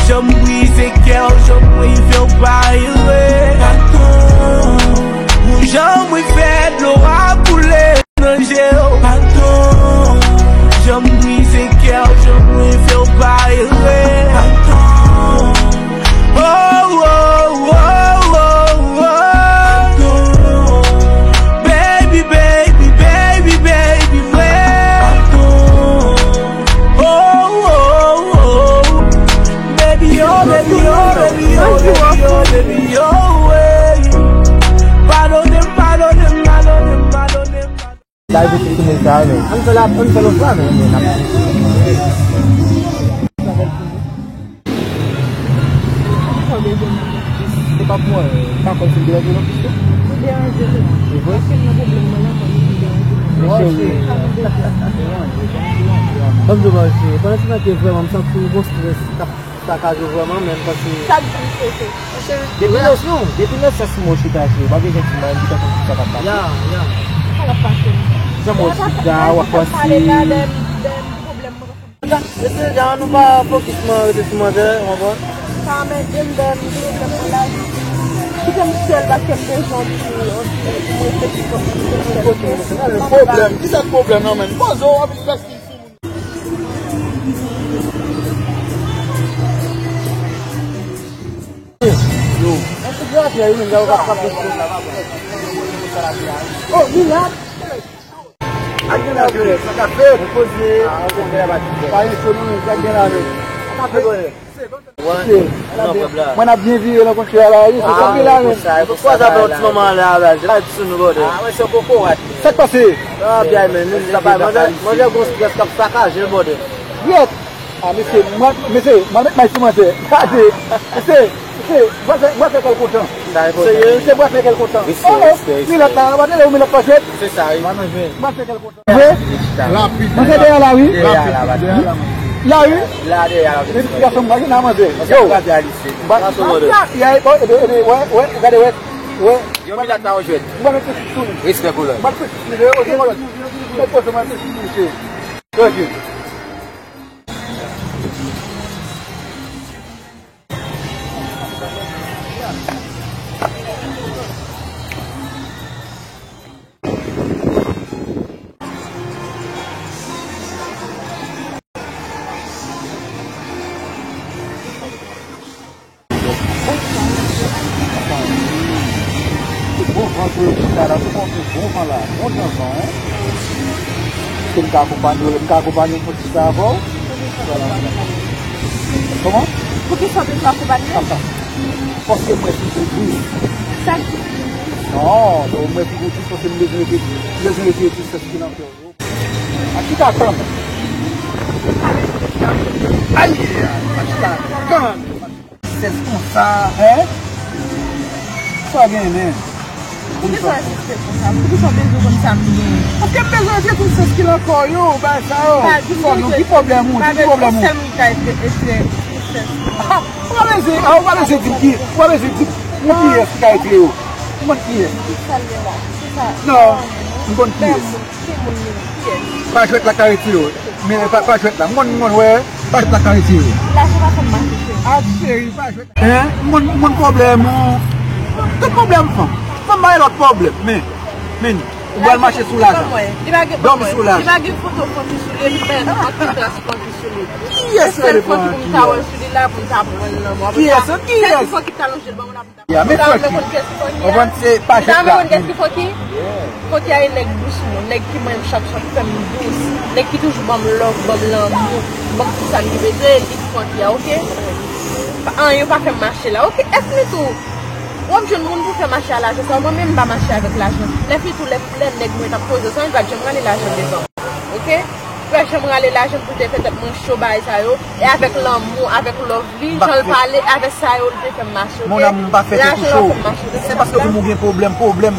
Jan m brize kè w, jan mwen fè w pa ere, padon. Jan mwen fè dlo a koule nan je w, padon. Jan m brize kè w, jan mwen fè w pa ere, padon. Oh, oh, oh, oh, oh. Padon. Baby, baby, baby, baby, mwen. Padon. Oh, oh, oh. Baby, oh, baby, oh, baby, oh, baby, oh, baby, oh, hey. Padone m, padone m, padone m, padone m, padone m. Live ou te fini sa, men. Ann fè la, ann fè lòt la, men. Se pa pou mwen, pa konn si m deranje w nan plis, non. Ou deranje tou. Se vre? Paske m nan pwoblèm mwen la, mwen, m deranje. Cheri. Ban m di w bagay, cheri. Pandan ti maten vrèman, m santi yon gwo strès k ap sakaje w vrèman, menm paske. Sa k di w, cheri? Depi nan, depi nan sans mwen chita, cheri, pa bezwen di m anyen, m gentan konn ki sa k ap pase. Ya, ya. Sa k ap pase? Jan mwen chita, w ap panse. Mesye, jan nou pa fokis nan rete sou manzè, w konprann? Sa anmède m, bèl, m vle fè mwen lavi. Kite m sèl paske m bezwen w pou, pou m reflechi kòm m sèl. Pwoblèm, ki sa k pwoblèm nan, menm? Poze w, w ap vin fè stil sou moun. Yo. Oh, Milat! Ak gen la jwè, sa ka fèt. Poze. Pa gen ekonomi, sa gen la menm. Sa ka fèt. Mwen ap byen vire nan kontre a la, wi, se sa gen la menm. Sa k pase? Manzè gon strès k ap sakaje l, brother. Yèt! Ah, mesye, mwen, mesye, mwen met may sou manzè. Gade, mesye, mesye, mwen fè, mwen fè kè l kontan. Serye? Mesye, mwen fè kè l kontan. Oh, oh, Milat la, pa tande ou Milat pa jwèt. Mwen fè kè l kontan. Vre? Rapid. Manzè dèyè la, wi. Dèyè la, wi. La, dèyè la, wi. Gason, mwen gen nan manzè. Yo. Ba, ya, ya, bon, ede, ede, wè, wè, gade, wè, wè. Yo, Milat la, w jwèt. Mwen met piti sou li. Respè pou lè. Mwen met piti sou li, oke, mwen met piti sou li. Trankil. Bon van tou, chita la, tou konn bon van la, bon jan van, hein? Èske m ka akonpanye w, m ka akonpanye w pou chita avè w? Kòman? Poukisa w bezwen akonpanye m? Paske mwen figou tris. Sa ki figou tris? Non, mwen figou tris paske m bezwen rete, m bezwen rete tristès ki nan kè w. A ki t atann? Ay, a ki t atann? Sèz konsa, hein? Sa gen, men? Poukisa w ensiste konsa? Poukisa w bezwen konn sa m gen? Paske m bezwen retire tout sèz ki nan kò w yo, bagay sa yo. Ki pwoblèm ou? Ki pwoblèm ou? Sèl moun ki ka retire, retire sèz. Ah, ou pa bezwen, ah, ou pa bezwen di m ki, ou pa bezwen di m pou kiyès ki ka retire yo. M konn kiyès. Ki sa l ye la? Ki sa? Non, m konn kiyès. Timoun li, kiyès? Pa jwèt la ka retire yo. Men pa, pa jwèt la. M konn, m konn wè, pa jwèt la ka retire yo. Lajan pa fè m mache, cheri. Ah, cheri, pa jwèt la. Hein? M konn, m konn pwoblèm ou. Tout pwoblèm fanm. Fanm pa gen lòt pwoblèm. Men, men, ou pral mache sou lajan. Dòmi sou lajan. Li pa gen foto Francky sou li, li pa gen anpil tras Francky sou li. Kiyès rele Francky? Sèl foto pou m ta wè sou li la, pou m ta pran l nan mwen. Kiyès? Kiyès? Sèl foto ki ta lonje l ban mwen la. Ya, men Francky. Ou konprann se pa jwèt la. Francky a e nèg dous moun, nèg ki manyen m chak swa, ki fè m dous, nèg ki toujou ban m love, ban m lanmou, ban m tout sa m bezwen, li Francky a, oke? Pa, anyen pa fè m mache la, oke? Èske li tou, w ap jwenn moun pou fè mache a lajan sa, mwen menm m pa mache avèk lajan. Lè fini tou, lè, lè nèg mwen t ap poze sa, li pa t janm rale lajan devan m, oke? Li pa t janm rale lajan pou l te fè tèt mwen cho, bagay sa yo. E avèk lanmou, avèk love li, jan l pale, avèk sa yo, li te fè m mache, oke? Mon amour, m pa fè tèt ou cho. Se paske ou di m ou gen pwoblèm, pwoblèm.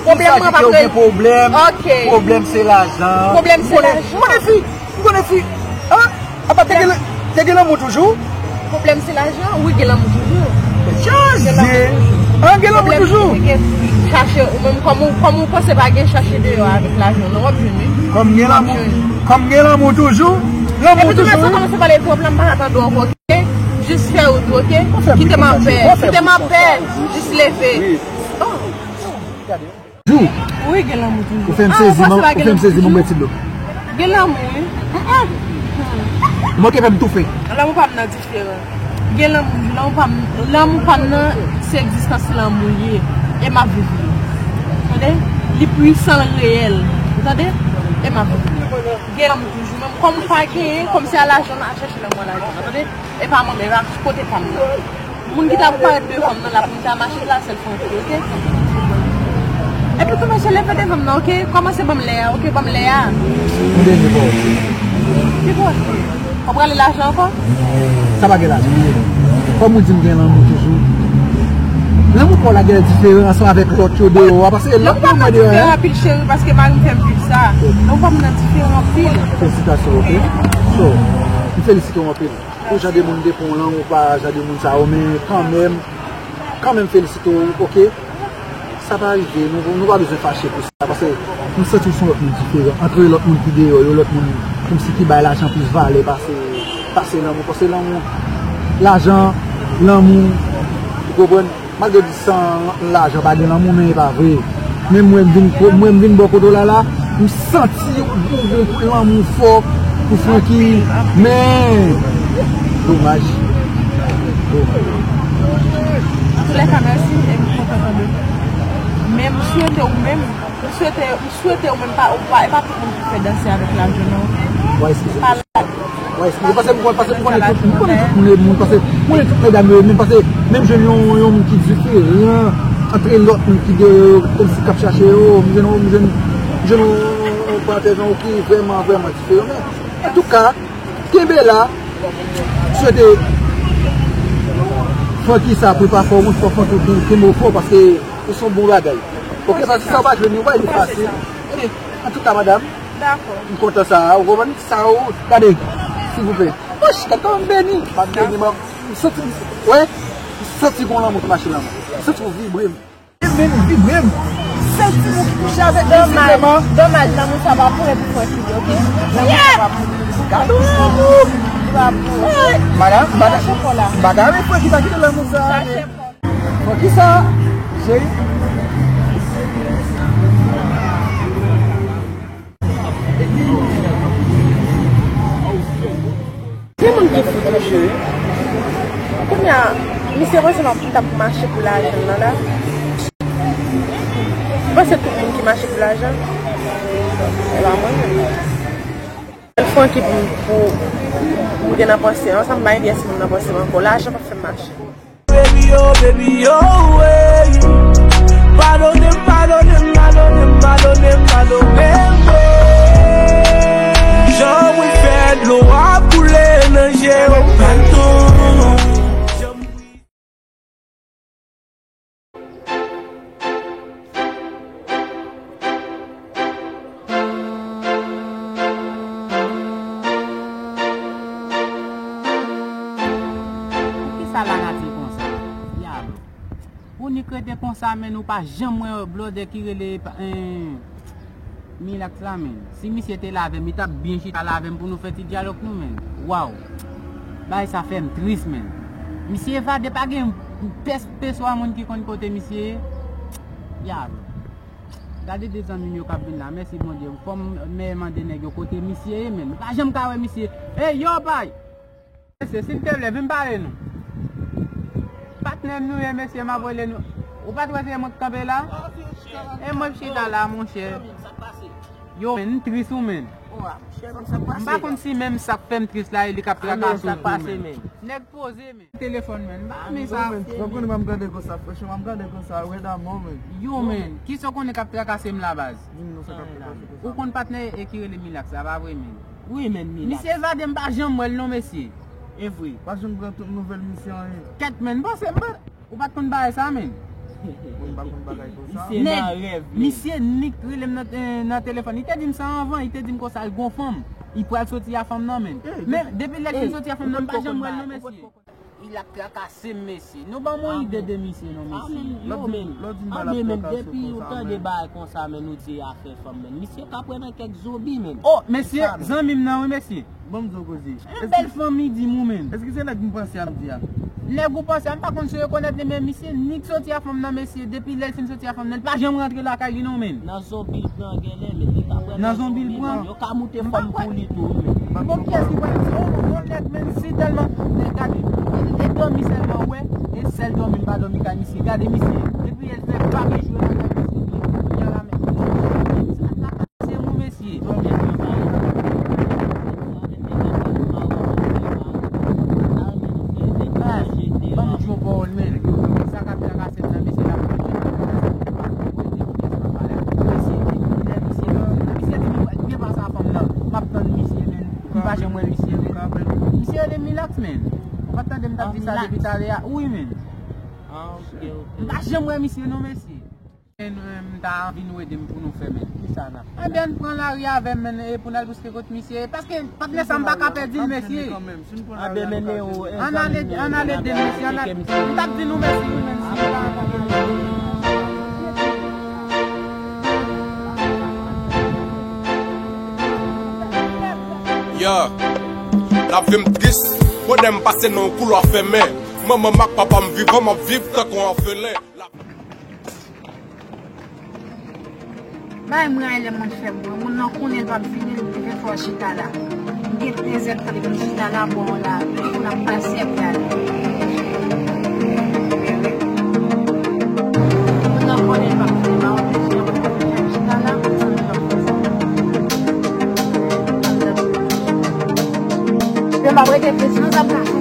Pwoblèm mwen pa gen pwoblèm. Pwoblèm se lajan. Pwoblèm se lajan. M konnen fi, m konnen fi. Hein? Apa te gen, te gen lanmou toujou? Pwoblèm se lajan, wi, gen lanmou toujou. Chanje. Gen lanmou toujou. An, gen lanmou toujou. Chache, ou menm, kòm ou, kòm ou panse pa gen, chache deyò avèk lajan, non, w ap jwenn, wi. Kòm gen lanmou, kòm gen lanmou toujou, lanmou toujou. Epi tou lè sa w kòmanse pale twòp la, m pa ka tande w ankò, oke? Jis fè wout ou, oke? Kite m anpè, kite m anpè, jis leve. Oh. Jou. Wi, gen lanmou toujou. Ou fè m sezi, ou fè m sezi, mwen bwè ti dlo. Gen lanmou, wi. Ou manke fè m toufe. Lanmou pa m nan diferan. Gen lanmou, lanmou pa m, lanmou pa m nan, se egzistans lanmou l ye. E m ap viv li. Tande? Li pwisan, l reyèl. Ou tande? E m ap viv li. Gen lanmou toujou. Menm kòm ou pa genyen, kòm se a lajan, al chèche lanmou a lajan. Tande? E pa mwen menm, e pa kote pa m nan. Moun ki ta pou parèt devan m nan la pou m ta mache la, se l Francky, oke? Epi tou mesye, leve devan m nan, oke? Kòmanse ban m lè a, oke? Ban m lè a. Yon dènye pawòl. Ki pawòl? W ap rale lajan ankò? Sa pa gen lajan. Kòm ou di m gen lanmou toujou, Lanmou pa w la gen diferan ansanm avèk lòt yo deyò a, paske lòt yo mwen deyò a. Lanmou pa m nan diferan anpil, cheri, paske mari m fè m viv sa. Lanmou pa m nan diferan anpil. Felisitasyon, ok? So, m felisite w anpil. Pou jan de moun te pran w lan, ou pa jan de moun sa yo, men kanmenm, kanmenm felisite w, ok? Sa pa rive, nou, nou pa bezwen fache pou sa, paske m santi w se yon lòt moun diferan. Antre lòt moun ki deyò yo, lòt moun kòmsi ki bay lajan plis valè pase, pase lanmou. Paske lanmou, lajan, lanmou, ou konprann? Malgre di san lajan pa gen lanmou, men e pa vre. Men mwen m vin, mwen m vin bò kote w la la, m santi yon bon, bon lanmou fò pou Francky, men domaj. Domaj. Antoulèka, mèsi, e m kontan tande. Men m swete ou menm, m swete, m swete ou menm pa, ou pa, e pa tout moun ki fè danse avèk lajan, non. Wè, eskize m. Wè, eskize, paske m konn, paske m konnen tout, m konnen tout moun e moun, paske m konnen tout medam yo e moun, paske menm jwenn yon, yon moun ki diferan antre lòt moun ki deyò yo, kòmsi k ap chache yo, m jwenn, m jwenn, m jwenn yon, yon parantèz, yon ki vrèman, vrèman diferan. Men, antouka, kenbe la, m swete Francky sa pou l pa fè w wont, fò Francky kenbe w fò, paske ou se yon bon bagay. Ok, paske sa w pa jwenn yo, pa li fasil. Antouka, madam, dakò. M kontan sa, ou konprann sa, ou gade, silvouplè. Poch, tèt kòm m beni. M ap beni, m ap, m santi, wè, m santi gon lanmou ki mache nan mwen. M santi w vibre m. E menm vibre m. Sèl ti moun ki touche avèk li, se vrèman. Domaj, lanmou sa pa pou, e pou Francky, ok? Lanmou sa pa pou. Gade yon lanmou. Li pa pou. Madam, m pa ta, m pa ta renmen Francky ta kite lanmou sa. Chache kò. Bon, kisa? Cheri? Gen moun ki fou toujou, wi. Kounye a, misye panse m ap, m t ap mache pou lajan nan la. M panse tout moun ki mache pou lajan, e pa mwen menm. Sèl Francky pou, pou, pou gen nan panse an, sa m pa gen pyès moun nan panse m ankò. Lajan p ap fè m mache. Baby, oh, baby, oh, hey. Padone m, padone m, padone m, padone m, padone m, oh. Jan mwen fè dlo a koule nan je w, padon. Poukisa lanati konsa? Dyab. Ou nik rete konsa, men nou pa janm wè blòdè ki rele, eh, Milax la, men. Si misye te la avè m, li t ap byen chita la avè m pou nou fè ti dyalòg nou, men. Waw. Bagay sa fè m tris, men. Misye evade, pa gen pès, peswa moun ki konn kote misye ye. Dyab. Gade de zanmi m yo k ap vin la. Mèsi Bondye. Fò m mèye mande nèg yo kote misye ye, men. M pa janm ka wè misye. Ey, yo, bay! Mesye, silvouplè, vin pale nou. Patnè m nou ye, mesye, m ap rele nou. Ou pa t wè se mwen k kanpe la? E mwen k chita la, monchè. Yo, men, m tris ou, men. M pa konn si menm sa k fè m tris la, e li k ap trakase w tou, men. Nèg poze, men. Telefòn, men. M pa renmen sa. Ou konnen m ap gade konsa, franchman, m ap gade konsa, rèd amò, men. Yo, men. Kisa w konnen k ap trakase m la, baz? Di m non, sa k ap trakase konsa. Ou konn patnè e ki rele Milax la, pa vre, men? Wi, men Milax. Misye evade, m pa janm wè l non, mesye. E vre. Pa janm pran tout nouvèl misye anyen. Kèt, men, m panse m pa, ou pa t konn bagay sa, men. Mwen pa konn bagay konsa. Misye nan rèv li. Misye nik rele m nan, eh, nan telefòn. Li te di m sa anvan, li te di m konsa, l gon fanm. Li pral soti a fanm nan, men. Men, depi lè l fin soti a fanm nan, m pa janm wè l non, mesye. Li ap trakase m, mesye. Nou ban m yon ide de misye, non, mesye. Yo, men, anben, men, depi ou tande bagay konsa, men, nou di afè fanm, men. Misye ka pran nan kèk zonbi, men. Oh, mesye, zanmi m nan, wi, mesye. Ban m di w koze. Yon bèl fanm, li di m ou, men. Èske se nèg m panse ap di a? Nèg ou panse a, m pa konn si w rekonèt li, men misye nik soti a fanm nan, mesye. Depi lè l fin soti a fanm nan, li pa janm rantre lakay li, non, men. Nan zonbi l pran genlè, men li ka pran nan zonbi, men. Yo ka moute fanm pou li tou, men. Bon, kiyès ki pral di, oh, yon nèg, men, si tèlman, men gade, e dòmi sèlman, wè, e sèl dòmi m pa dòmi kay misye. Gade misye, depi yè l fè pa byen jwe nan kay misye, kounye a la, men, se mou mesye. Baz, ban m di yon pawòl, men. Sa k ap trakase m nan, mesye, l ap manje, l ap trakase m, m pa konn kote, m pa pale avè l. Mesye, depi lè misye, misye di m, gen pa sa fanm nan, m ap tann misye, men. M pa janm wè misye, men. Misye rele Milax, men. Ou pa t tande m t ap di sa depi talè a? Wi, men. M pa janm wè misye non, mesye. E nou menm, m ta anvi nou ede m pou nou fè, men. Kisa n ap fè? Ebyen, ann pran lari avè m, men, e pou n al bouske kot misye. Paske patnè sa m pa ka pèdi l, mesye. Ann al ede, ann al ede l, mesye. Ann al, m t ap di nou mèsi, wi, men si nou pa akonpanye nou. Yeah. Lavi m tris, bonè m pase nan yon koulwa fèmen. Manman m ak papa m vivan, m ap viv tankou yon òfelen. Bay mwen lè moun fè mwen, moun nan konnen l p ap vini, l vin fè w chita la. M gen plezi ap tande moun chita la, bon la, pou l ap pase ap gade. Moun nan konnen l p ap vini, m a oblije fè m chita la, pou m santi l ap fè sa. Yo m ap rete plis nan sa m ka fè.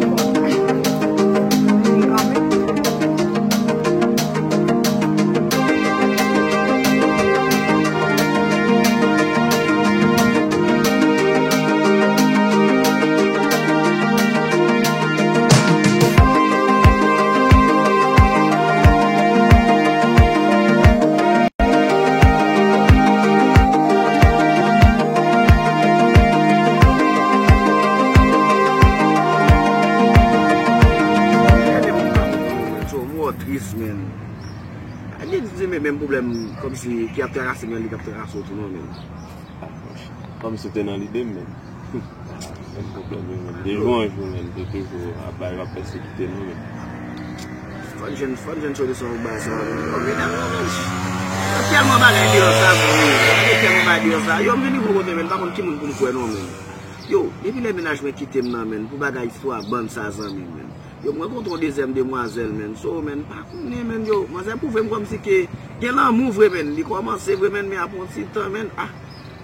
Tris, men. Ak gen di menm pwoblèm kòmsi ki ap trakase m nan li k ap trakase w tou non, men. Kòmsi w te nan lide m, men. Menm pwoblèm yo, men. De jou an jou, men. Te toujou ap bay, ap pèsekite nou, men. Fò n jwenn, fò n jwenn solisyon pou bagay sa, men. Yo tèlman bagay deyò sa, men. Yo tèlman bagay deyò sa. Yo, m vin rive yon kote, men. M pa konn ki moun pou m kwè non, men. Yo, depi lè mennaj mwen kite m nan, men. Pou bagay istwa bann sa, zanmi m, men. Yo, m rankontre yon dezyèm demwazèl, men. So, men, m pa konnen, men, yo, manzè pwouve m kòmsi ke gen lanmou vre, men. Li kòmanse vre, men, men apre yon ti tan, men, ah,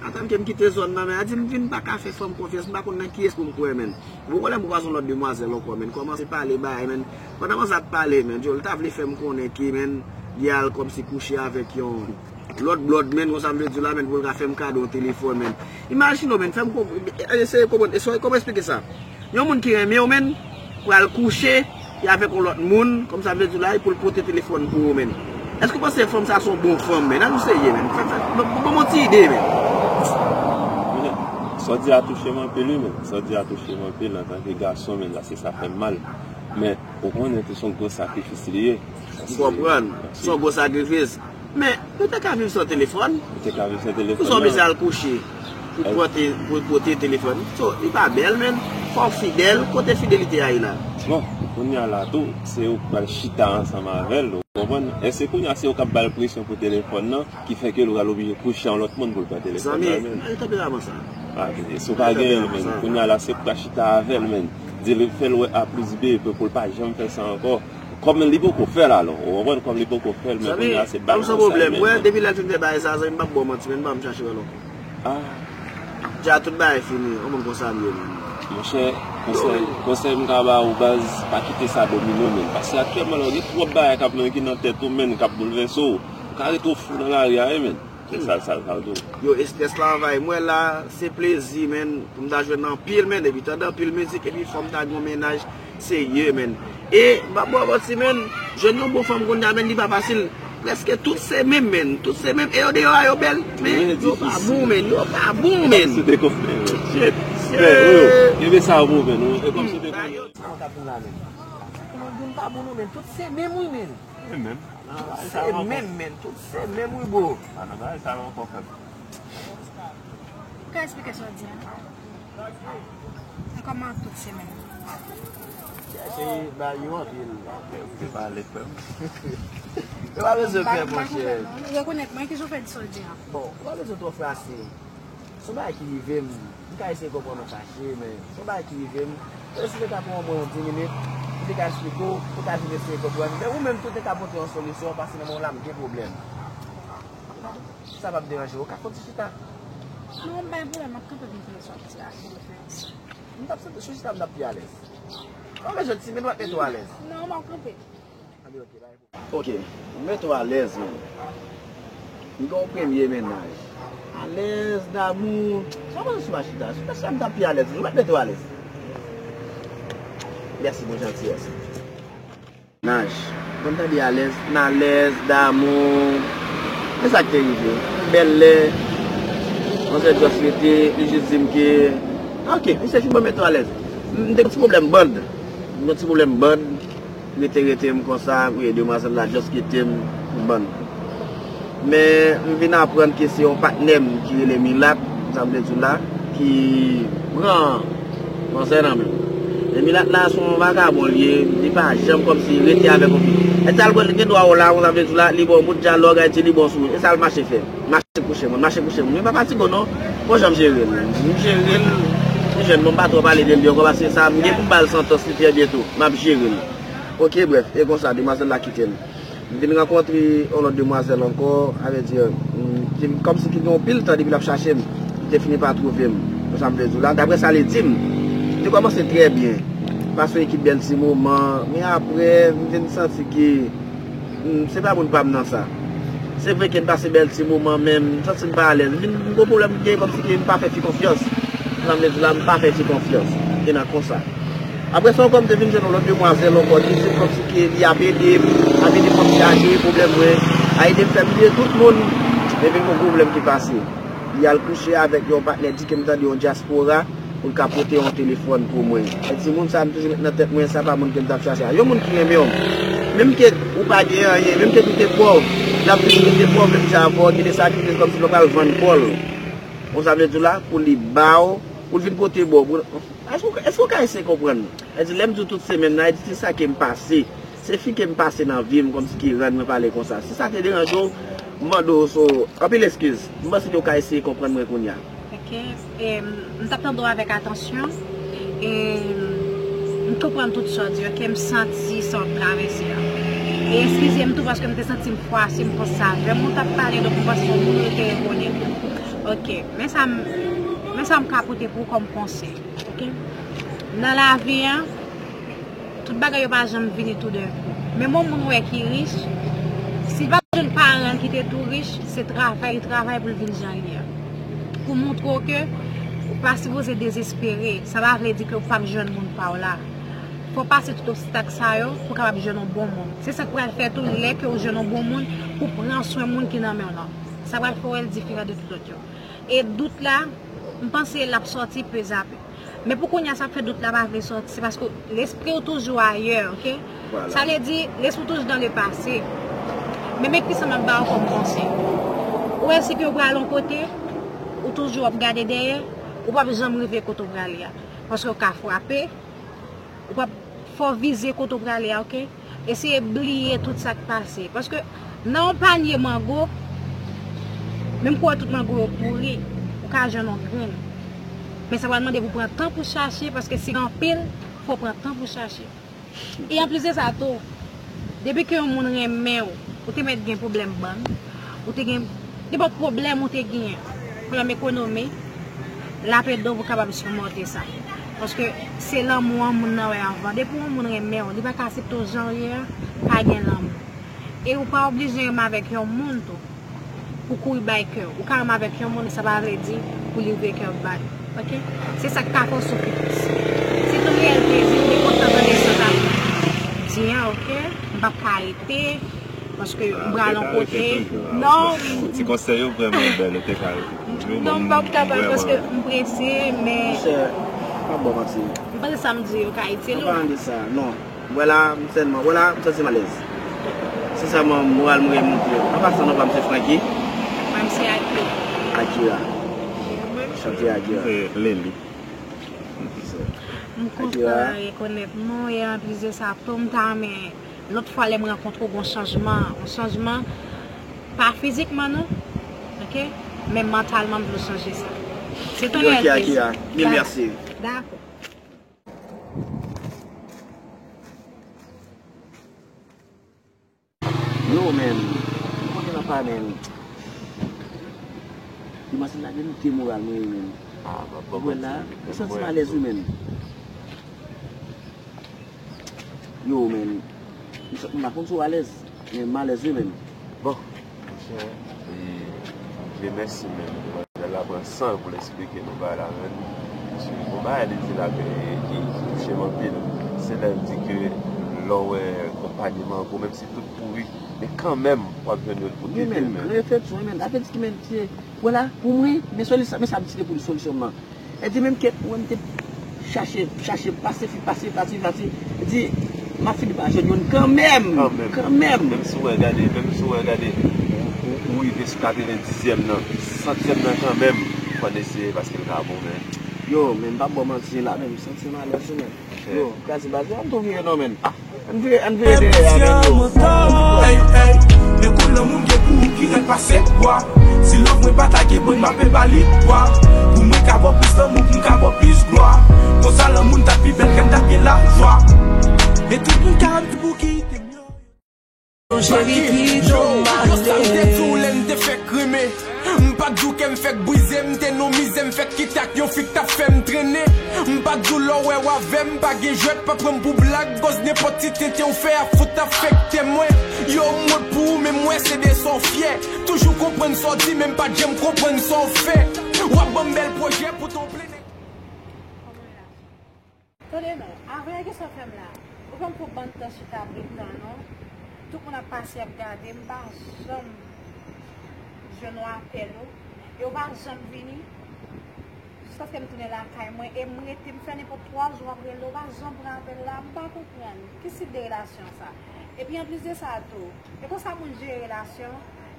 atann ke m kite zòn nan, men, a di m vin pa ka fè fanm konfyans, m pa konn nan kiyès pou m kwè, men. Bon, konn lè m kwaze yon lòt demwazèl ankò, men, kòmanse pale bagay, men. Pandan manzè ap pale, men, yo, li ta vle fè m konnen ke, men, li al kòmsi kouche avèk yon lòt blòd, men, konsa m vle di w la, men, pou l ka fè m kado yon telefòn, men. Imajine w, men, fè m konp-, eseye konprann, eseye kòman eksplike sa. Yon moun ki renmen w, men, pral kouche, e avèk yon lòt moun, kòm sa vle di w la, e pou l pote telefòn pou ou, men. Èske w panse fanm sa se yon bon fanm, men? Ann serye, men. Fè, fè, ban, ban m yon ti ide, men. Sa w di a touche m anpil, wi, men. Sa w di a touche m anpil, antanke gason, men, paske sa fè m mal. Men, ou konnen tou se yon gwo sakrifis li ye. M konprann. Se yon gwo sakrifis. Men, nou te ka viv san telefòn. Nou te ka viv san telefòn. Poukisa w bezwen al kouche pou pote, pou pote telefòn? So, li pa bèl, men. Fò w fidèl. Kote fidelite a ye la? Bon, kounye a la tou, se ou k pral chita ansanm avè l, ou konprann? Èske kounye a se ou k ap ba l presyon pou telefòn nan, ki fè ke l pral oblije kouche a yon lòt moun pou l pran telefòn nan, men? Zanmi, tanperaman sa. Ah, si w pa genyen l, men, kounye a la se ou k pral chita avè l, men. Di l, fè l wè A plis B, pou, pou l pa janm fè sa ankò. Kòm li poko fè l alò, ou konprann, kòm li poko fè l, men kounye a se balans sa li menm. Zanmi, m san pwoblèm. Wè, depi lè l fin fè bagay sa, zanmi, m p ap ba w manti, men, m pa janm chache wè l ankò. Ah. Dja tout bagay fini, yon moun konsa m ye, men. Monchè, konsèy, konsèy m ka ba ou, baz, pa kite sa domine w, men. Paske aktyèlman la, gen twòp bagay k ap nan, ki nan tèt ou, men, k ap boulvèse w. Ou ka retwouve w fou nan lari a, wi, men. Se sa, sa, sa w di w. Yo, estrès la anvayi mwen la, se plezi, men, pou m ta jwenn anpil, men, epi tande anpil mizik, epi fò m ta gen yon mennaj serye, men. E, m p ap ba w manti, men, jwenn yon bon fanm kounye a, men, li pa fasil. Prèske tout se menm, men, tout se menm. E yo deyò a, yo bèl, men, yo pa bon, men, yo pa bon, men. Se te konfle, men. Shit. Frè, yo, yo, kenbe sa pou ou, men, ou, e kòm se te konfle. Sa mwen t ap vin la, men. Pou nou di m pa bon, non, men, tout se menm, wi, men. Se menm. Se menm, men. Tout se menm, wi, bro. Pa nan bagay sa yo ankò, frè m. Ou ka eksplike sa w di a? Kòman tout se menm? Chèche bagay yo anpil. Ou te pale, frè m. Yo pa bezwen pè, monchè. Rekonèt mwen, kijan w fè di sa w di a? Bon, ou pa bezwen twò frase. Se yon bagay ki rive m. M ka eseye konprann ou fache, men se yon bagay ki rive m. Mwen si te ka pran mwen yon dis minit, m te ka esplike w, ou ta vin eseye konprann. Men ou menm tou te ka pote yon solisyon, paske nan moman la m gen pwoblèm. Si sa p ap deranje w, ou ka fè yon ti chita. Non, m pa gen pwoblèm, m ap kanpe pou m tande sa w ap di a, si w fè sa. M t ap santi sou chita m t ap pi alèz. Ou pa bezwen timid, m ap mete w alèz. Non, m ap kanpe. Anben, oke, bay. Oke, m mete w alèz, men. M gen yon premye mennaj. Alèz, damou. Sa w panse sou m a chita? Sou mennaj la m t ap pi alèz toujou, m ap mete w alèz. Mèsi pou jantiyès ou. Mennaj. Mwen tande alèz, m alèz, damou. Men sa k te rive. M bèl lè, manzè just rete, li jis di m ke, "Ok, misye fin ban m mete w alèz." M te gen ti pwoblèm band. M gen ti pwoblèm band. Rete, rete m konsa, wi, demwazèl la just kite m, m ban l. Men, m vin aprann ke se yon patnè m ki rele Milat, sa m vle di w la, ki pran manzè nan men m. E Milat la, se yon vagabon li ye, li pa janm kòmsi rete avèk yon fi. E sa l gen dwa wè w la, sa m vle di w la, li ba w bout dyalòg, Ayiti, li bon sou ou. E sa l mache fè. Mache kouche moun, mache kouche moun. Men pa fatige w non. Bon jan m jere l. M jere l. M jwenn bon, m pa twò pale de li ankò paske sa, m gen pou m ba l santans li trè byento. M ap jere l. Ok, brèf, e konsa, demwazèl la kite m. M vin rankontre yon lòt demwazèl ankò, a vrè di, m, ki, kòmsi ki gen yon pil tan depi l ap chache m. Li te fini pa twouve m. Konsa m vle di w la, daprè sa li di m, te kòmanse trè byen. Pase yon ekip bèl ti moman, men aprè, m vin santi ke Hmm, se pa moun pa m nan sa. Se vre ke n pase bèl ti moman, men m santi m pa alèz. M vin, m gon pwoblèm m gen kòmsi ke m pa fè fi konfyans. Sa m vle di la, m pa fè fi konfyans. E nan konsa. Apre sa ankò, m te vin jwenn yon lòt demwazèl ankò, ki se kòmsi ke li ap ede m, ap ede m ap chaje pwoblèm mwen, a ede m fè m bliye tout moun. Epi m gon pwoblèm ki pase. Li al kouche avèk yon patnè, di ke m tande yon dyaspora. Pou l ka pote yon telefòn pou mwen. E timoun sa a, m toujou met nan tèt mwen, sa pa moun ke m t ap chache a. Yon moun ki renmen w. Menm ke ou pa gen anyen, menm ke ou te pòv, l ap toujou rete pòv, menm jan avè w, gen de sakrifis kòmsi l pral vann kò l. Ou sa vle di w la, pou li ba w, pou l vin pote ba w. Pou, èske w, èske w ka eseye konprann? E di, lè m di w tout semèn nan, e di, se sa ke m pase. Se fi ke m pase nan vi m kòmsi ki rann mwen pale konsa. Si sa te deranje w, m mande w so, anpil eskiz. M panse ke w ka eseye konprann mwen kounye a. Ok. E, m t ap tande w avèk atansyon. E, m konprann tout sa w di, ok? M santi sa w ap travèse a. E eskize m tou paske m te santi m fwase, m panse se avè m ou t ap pale, donk m panse se yon moun ou te rekonèt. Ok. Men sa m, men sa m ka pote pou w kòm konsèy. Ok? Nan lavi a, tout bagay yo pa janm vini toudenkou. Menm yon moun wè ki rich, si l pa t jwenn paran l ki te tou rich, se travay li travay pou l vin jan l ye a. Pou montre w ke ou pa sipoze dezespere, sa pa vle di ke w p ap jwenn moun pa w la. Fò w pase tout obstak sa yo pou w kapab jwenn yon bon moun. Se sa k pral fè tou lè ke w jwenn yon bon moun pou pran swen moun ki nan men w lan. Sa pral fè w wè l diferan de tout lòt yo. E dout la, m panse l ap sòti pezapè. Men pou kounye a, sa k fè dout la pa vle sòti, se paske lespri w toujou ayè, ok? Sa vle di, lespri w toujou dans le passé. Men men ki sa m ap ba w kòm konsèy. Ou wè si ke w pral yon kote, ou toujou ap gade dèyè, ou p ap janm rive kote w prale a. Paske w ka frape, ou p ap, fò w vize kote w prale a, ok? Eseye bliye tout sa k pase. Paske nan yon panye mango, menm ke w wè tout mango yo pouri, ou ka jwenn yon grenn. Men sa pral mande pou w pran tan pou w chache, paske si gen anpil, fò w pran tan pou w chache. E anplis de sa tou, depi ke yon moun renmen w, ou te mèt gen pwoblèm bann, ou te gen nenpòt pwoblèm ou te genyen, pwoblèm ekonomi, l ap ede w pou w kapab sipòte sa. Paske se lanmou an moun nan wè anvan. Depi yon moun renmen w, li pa ka aksepte w jan w ye a, pa gen lanmou. E ou pa oblije renmen avèk yon moun tou pou kouri bay kè w. Ou ka renmen avèk yon moun, sa pa vle di pou li rive kè w bat. Ok? Se sa k ka fè w soufri plis. Se tou reyèl plezi, m te kontan tande sa w t ap di an, ok? M p ap ka rete, paske m pral yon kote. Non. Ti konsèy yo vrèman bèl, yo te ka rete toujou. Non, m p ap kapab, paske m prese, men. Monchè, m ap ba w manti. M panse sa m di yo ka itil ou. An palan de sa, non. Vwala, m sèlman, vwala, m santi m alèz. Sensèman, moral mwen remonte. An pasan, non pa m se Francky. Mwen, m se Akira. Akira. Chante Akira. Se Lely. M kontan rekonèt nou, e anplis de sa tou, m ta renmen lòt fwa lè m rankontre w, gon chanjman, yon chanjman, pa fizikman non, ok, men mantalman m vle w chanje sa. Se tou reyèl plezi. Ok, Akira, mil mèsi. Dakò. Yo, men, mwen gen nan pa, men. Demwazèl la gen moute moral mwen, men. Ah, m ap ban manti. Wè la, m santi m alèz wi, men. Yo, men, m sa-, m pa konn si w alèz, men m alèz wi, men. Bon, monchè, e, Dye mèsi, men. Demwazèl la pran san l pou l eksplike nou bagay la, men. Paske gon bagay li di la ke, ki, ki touche m anpil. Se lè l di ke Lè w wè yon panye mango, menm si tout pouri, men kanmenm, w ap jwenn youn pou tete l, men. Wi, men, gran efektyon, wi, men. Sa vle di ki, men, se, vwala, pou mwen, men solisyon, men sa m tire pou solisyon m nan. E di menm ke, ou wè m te chache, chache, pase fi, pase, pase, pase, e di, m ap fini pa jwenn youn kanmenm, kanmenm. Menm si w wè, gade, menm si w wè, gade, ou, ou, ou rive sou katrevendizyèm nan, santyèm nan kanmenm, fò n eseye, paske l ka bon, men. Yo, men m p ap ba w manti la, men m santi m alèz, wi, men. Yo, kraze baz yo, an tou vire non, men. An vire, an vire dèyè a, men, yo. Ey, ey, men kou lanmou m gen pou ou ki rèd pase bwa. Si love mwen pa ta gen bon, m ape ba li bwa. Pou mwen ka ba w plis lanmou, pou m ka ba w plis glwa. Konsa lanmou n t ap pi bèl, kè n t ap gen lajwa. E tout moun ka di pou kite m yo. Yo, yo, sa m te di w lè n te fèk renmen. M pa t di w kè m fèk brize, m te nan mizè, m fèk kite ak yon fi k t ap fè m trennen. M pa t di w lè w wè w avè m, pa gen jwèt, pa pran m pou blag, koz nenpòt ti tenten w fè ap fout afekte mwen. Yo, m wont pou ou, men m wè se de sa w fyè. Toujou konprann sa w di, men m pa t janm konprann sa w fè. W ap ban m bèl pwojè pou ton plen. Tande non, avan yon kesyon fè m la, ou pa m fè yon bann tan chita ap ret tan non. Tout moun ap pase, ap gade, m pa janm jwenn yon apèl ou, e ou pa janm vini, jiskaske m tounen lakay mwen, e m rete, m fè nenpòt twa jou ap rele, ou pa janm pran apèl la, m pa konprann. Ki sid de relasyon sa? Epi anplis de sa tou, e konsa moun jere relasyon,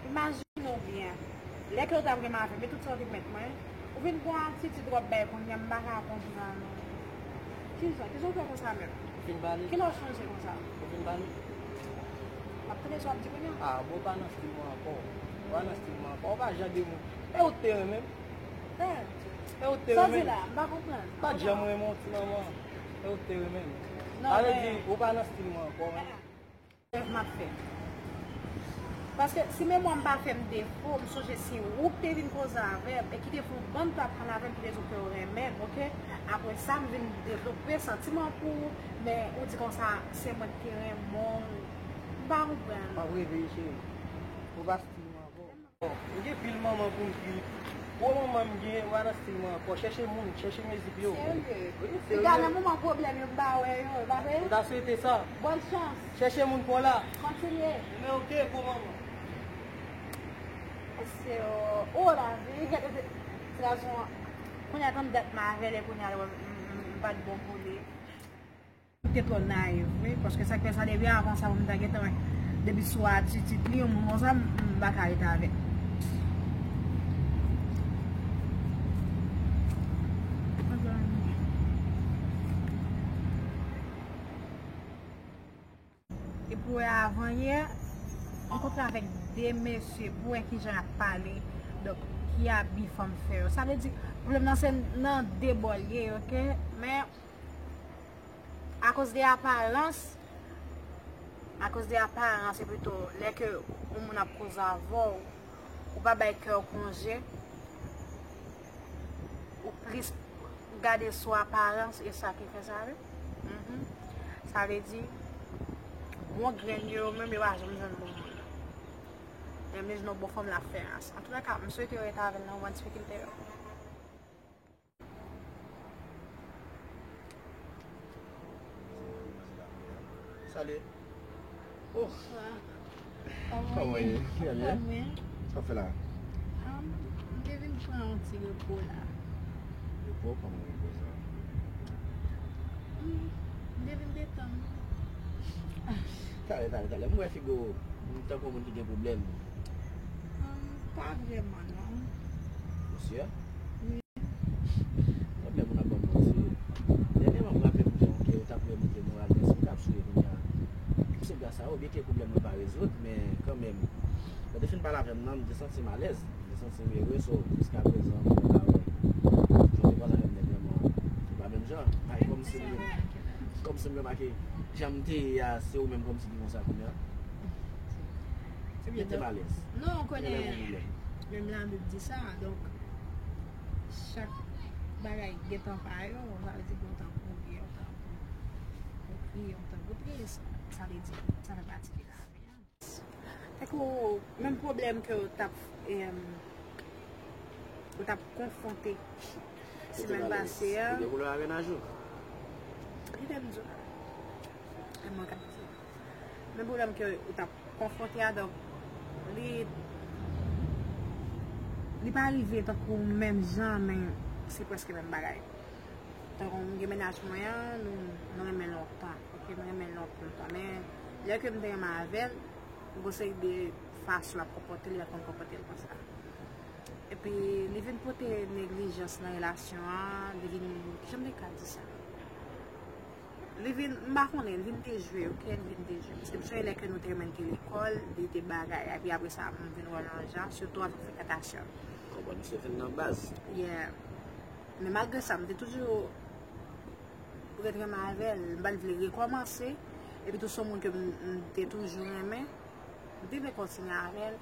imajine w byen. Lè ke w t ap renmen avè m, e tout sa w te pwomèt mwen, ou vin gon atitid w ap bay kounye a, m pa ka konprann ou. Kijan, kijan w fè konsa menm? Ou fin pale? Kilè w chanje konsa? Ou fin pale? M ap tande sa w ap di kounye a. Ah, bon, ou pa nan stil mwen ankò. Ou pa nan stil mwen ankò. Ou pa jan de moun. E ou te renmen m? Eh. E ou te renmen m? Sa w di la, m pa konprann. M pa t janm renmen w, ti manman. E ou te renmen m? Non, sa vle di, ou pa nan stil mwen ankò, men. Rèv m ap fè. Paske si memwa m pa fè m defo, m sonje se ou k te vin koze avè m e ki te fè yon bann tan ap pale avè m, ki te di w ke w renmen m, oke? Apre sa, m vin devlope santiman pou ou, men ou di konsa, se mwen ki te renmen w. M pa konprann. M ap reveye, cheri. Ou pa stil mwen ankò. M gen pil manman pou m kite. Gwo manman m gen, ou pa nan stil mwen ankò. Chèche moun, chèche mizik yo. Serye? Wi, serye. Piga nan moman pwoblèm yo, m pa wè yo, e pa vre? Ou ta swete sa? Bòn chans. Chèche moun pa w la. Kontinye. Men oke, gwo manman. Se, o, o, lavi, gade, se, se rason, kounye a tann dat m avè l, e kounye a, m, m, m pa t bon pou li. Ou te twò nayiv, wi, paske sa k fè sa, depi avan sa, pou m ta gentan wè, depi sou atitid li, yon moun konsa, m, m pa ka rete avè l. Epi w wè avan yè, m kontre avèk de mesye pou wè kijan y ap pale, donk, ki abi fanm fè yo. Sa vle di, pwoblèm nan se nan de bò l ye, oke? Men, Akoz de aparans, akoz de aparans, se pito lè ke yon moun ap koze avè w, ou pa bay kè w konje, ou plis gade sou aparans, e sa ki fè sa, wi. Mhm. Sa vle di, bon grenn yo, yo menm, yo pa janm jwenn bon moun. Menm jan bon fanm la fè ras. Antoulèka, m swete yo rete avè l nan moman difikilte yo. Salut. Oh. Kòman w ye? Trè byen. Sa w fè la? Um, m te vin pran yon ti repo la. Repo? Kòman repo sa? Hmm, m te vin detann. Talè, talè, talè. M wè figi w, m tankou moun ki gen pwoblèm. Um, pa vrèman, non. Ou si? Wi. Pwoblèm ou nan ban m nan, se dènyèman m raple m jan ke ou t ap remonte moral mwen, si m t ap sou yo kounye a. Se gras a ou, byenke pwoblèm mwen pa rezoud, men kanmenm, lè w te fin pale avè m nan, m te santi m alèz, m te santi m ere, so, jiskaprezan, mwen pa wè jan w te pale avè m dènyèman, se pa menm jan, paske kòmsi m, kòmsi m remake jan m te ye a, se ou menm kòmsi ki konsa kounye a. Mete m alèz. Non, ou konnen, menm Labib di sa, donk, chak bagay gen tan pa yo, sa vle di gen yon tan pou w ri, yon tan pou w kriye, yon tan pou w tris, sa vle di, sa fè pati de lavi a. Tankou menm pwoblèm ke w t ap, em, ou t ap konfwonte semèn pase a. Ou gen pwoblèm avè Najou? Kite m di w. E mwen k ap di w. Menm pwoblèm ke ou t ap konfwonte a, donk, li, li pa rive tankou menm jan, men se prèske menm bagay. Tankou m gen mennaj mwen an, nou, nou renmen lontan, oke, nou renmen lontan, men lè ke m te renmen avè l, m gon seri de fason l ap konpòte l, li pa t konn konpòte l konsa. Epi, li vin pote neglijans nan relasyon an, li vin, kijan m te ka di sa? Li vin, m pa konnen, li vin dejwe, oke, li vin dejwe. Paske m sonje lè ke nou te renmen, n te lekòl, li te bagay, epi apre sa, m vin wè l yon jan, sitou avèk frekatasyon. Konprann, misye vin nan baz. Yeah. Men malgre sa, m te toujou ret renmen avè l, m pa t vle rekòmanse, epi tou se yon moun ke m, m te toujou renmen, m te vle kontinye avè l,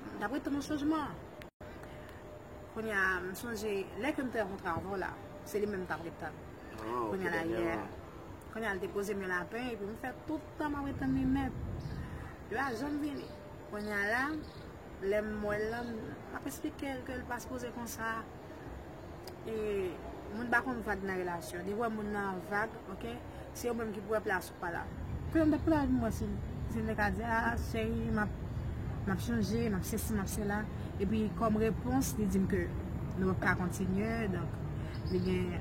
m t ap ret tann yon chanjman. Kounye a, m sonje, lè ke m te rankontre avè w la, se li menm m t ap ret tann. Ah, ok, kounye a la, dènyèman. Kounye a, l te poze m yon lapen, epi m fè tout tan m ap ret tann li nèt. Li pa janm vini. Kounye a la, lè m wè l lan, m ap esplike l ke l pa sipoze konsa. E, moun pa konn vag nan relasyon. Depi w wè moun nan vag, oke, se yo menm ki pou wè plas ou pa la. Kounye a m t ap pale avèk mwen si, si m te ka di, a, cheri, m ap, m ap chanje, m ap sesi, m ap sela. Epi kòm repons, li di m ke nou p ap ka kontinye, donk, li gen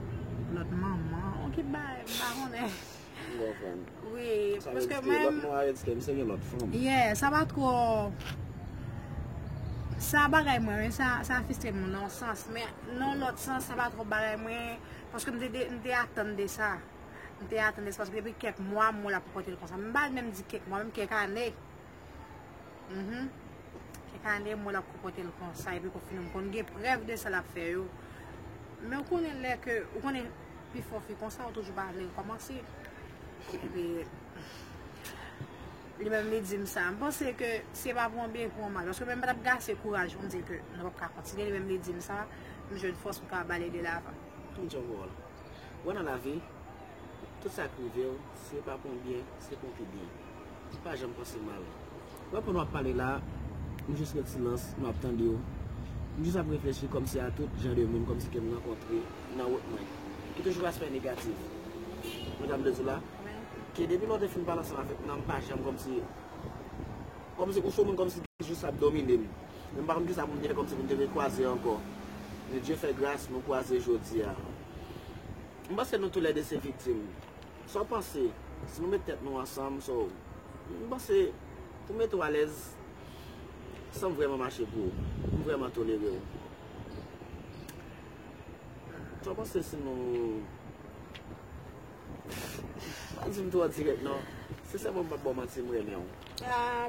lòt manman. Oke, bay, m pa konnen. M konprann. Wi, paske menm. Sa vle di ke lòt manman a vle di ke misye gen lòt fanm. Yeah, sa pa twò. Sa bagay mwen, men sa, sa fistre m nan yon sans, men nan yon lòt sans, sa pa twò bagay mwen, paske m te, de- m te atann de sa. M te atann de sa, paske depi kèk mwa, m wè l ap konpòte l konsa. M pa menm di kèk mwa, menm kèk ane. Mhm. Kèk ane, m wè l ap konpòte l konsa, epi konfini m konn gen prèv de sa l ap fè yo. Men ou konnen lè ke, ou konnen pifò fi konsa, ou toujou pa vle rekòmanse. Epi, li menm li di m sa. M panse ke se pa pou yon byen, pou yon mal. Paske menm m pa t ap gase kouraj pou m di ke nou p ap ka kontinye. Li menm li di m sa, m jwenn fòs pou m ka ba l de lavan. Tout jan wòl. Wè nan lavi, tout sa k rive w, se pa pou yon byen, se pou yon pi byen. Pa janm panse mal. Wè pandan w ap pale la, m jis ret silans, m ap tande w. M jis ap reflechi kòmsi a tout jan de moun, kòmsi ke m rankontre nan wout mwen. Ki toujou aspè negatif. Ou konprann sa m vle di w la? Ke depi lè w te fin pale ansanm avèk mwen, m pa janm kòmsi, kòmsi ou se yon moun kòmsi ki jis ap domine m. Men m pa konn kisa pou m te fè kòmsi pou m te rekwaze ankò. Men Dye fè gras, nou kwaze jodi a. M panse nou toulède se viktim. Sa w panse, si nou met tèt nou ansanm, so, m panse, pou mete w alèz, sa m vrèman mache pou ou. M vrèman tolere w. Sa w panse si nou, pa di m twò dirèk non. Sensèman, m p ap ba w manti, m renmen w. Ah,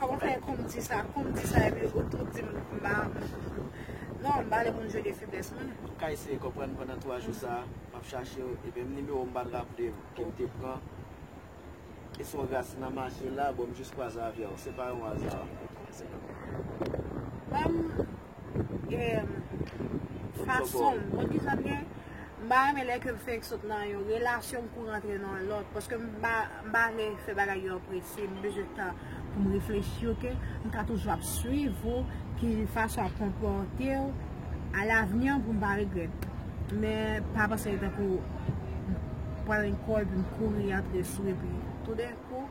kòman fè, kòm di sa, kòm di sa, epi ou tou di m, m pa, non, m pa lè moun jwe de feblès moun. Ou ka eseye konprann pandan twa jou sa, m ap chache w, epi m nimewo m pa t raple ke m te pran. E se yon ras nan mache la, bon, m jis kwaze avè w, se pa yon aza. Ban m, em, fason m, konn ki sa m gen? M pa renmen lè ke m fenk sot nan yon relasyon, m kouri antre nan lòt, paske m pa, m pa vle fè bagay yo prese, m bezwen tan pou m reflechi, oke? M ka toujou ap swiv ou, ki fason w ap konpòte w, alavni an pou m pa regrèt. Men pa panse l tankou m pran lekòl, epi m kouri antre sou, epi toudenkou,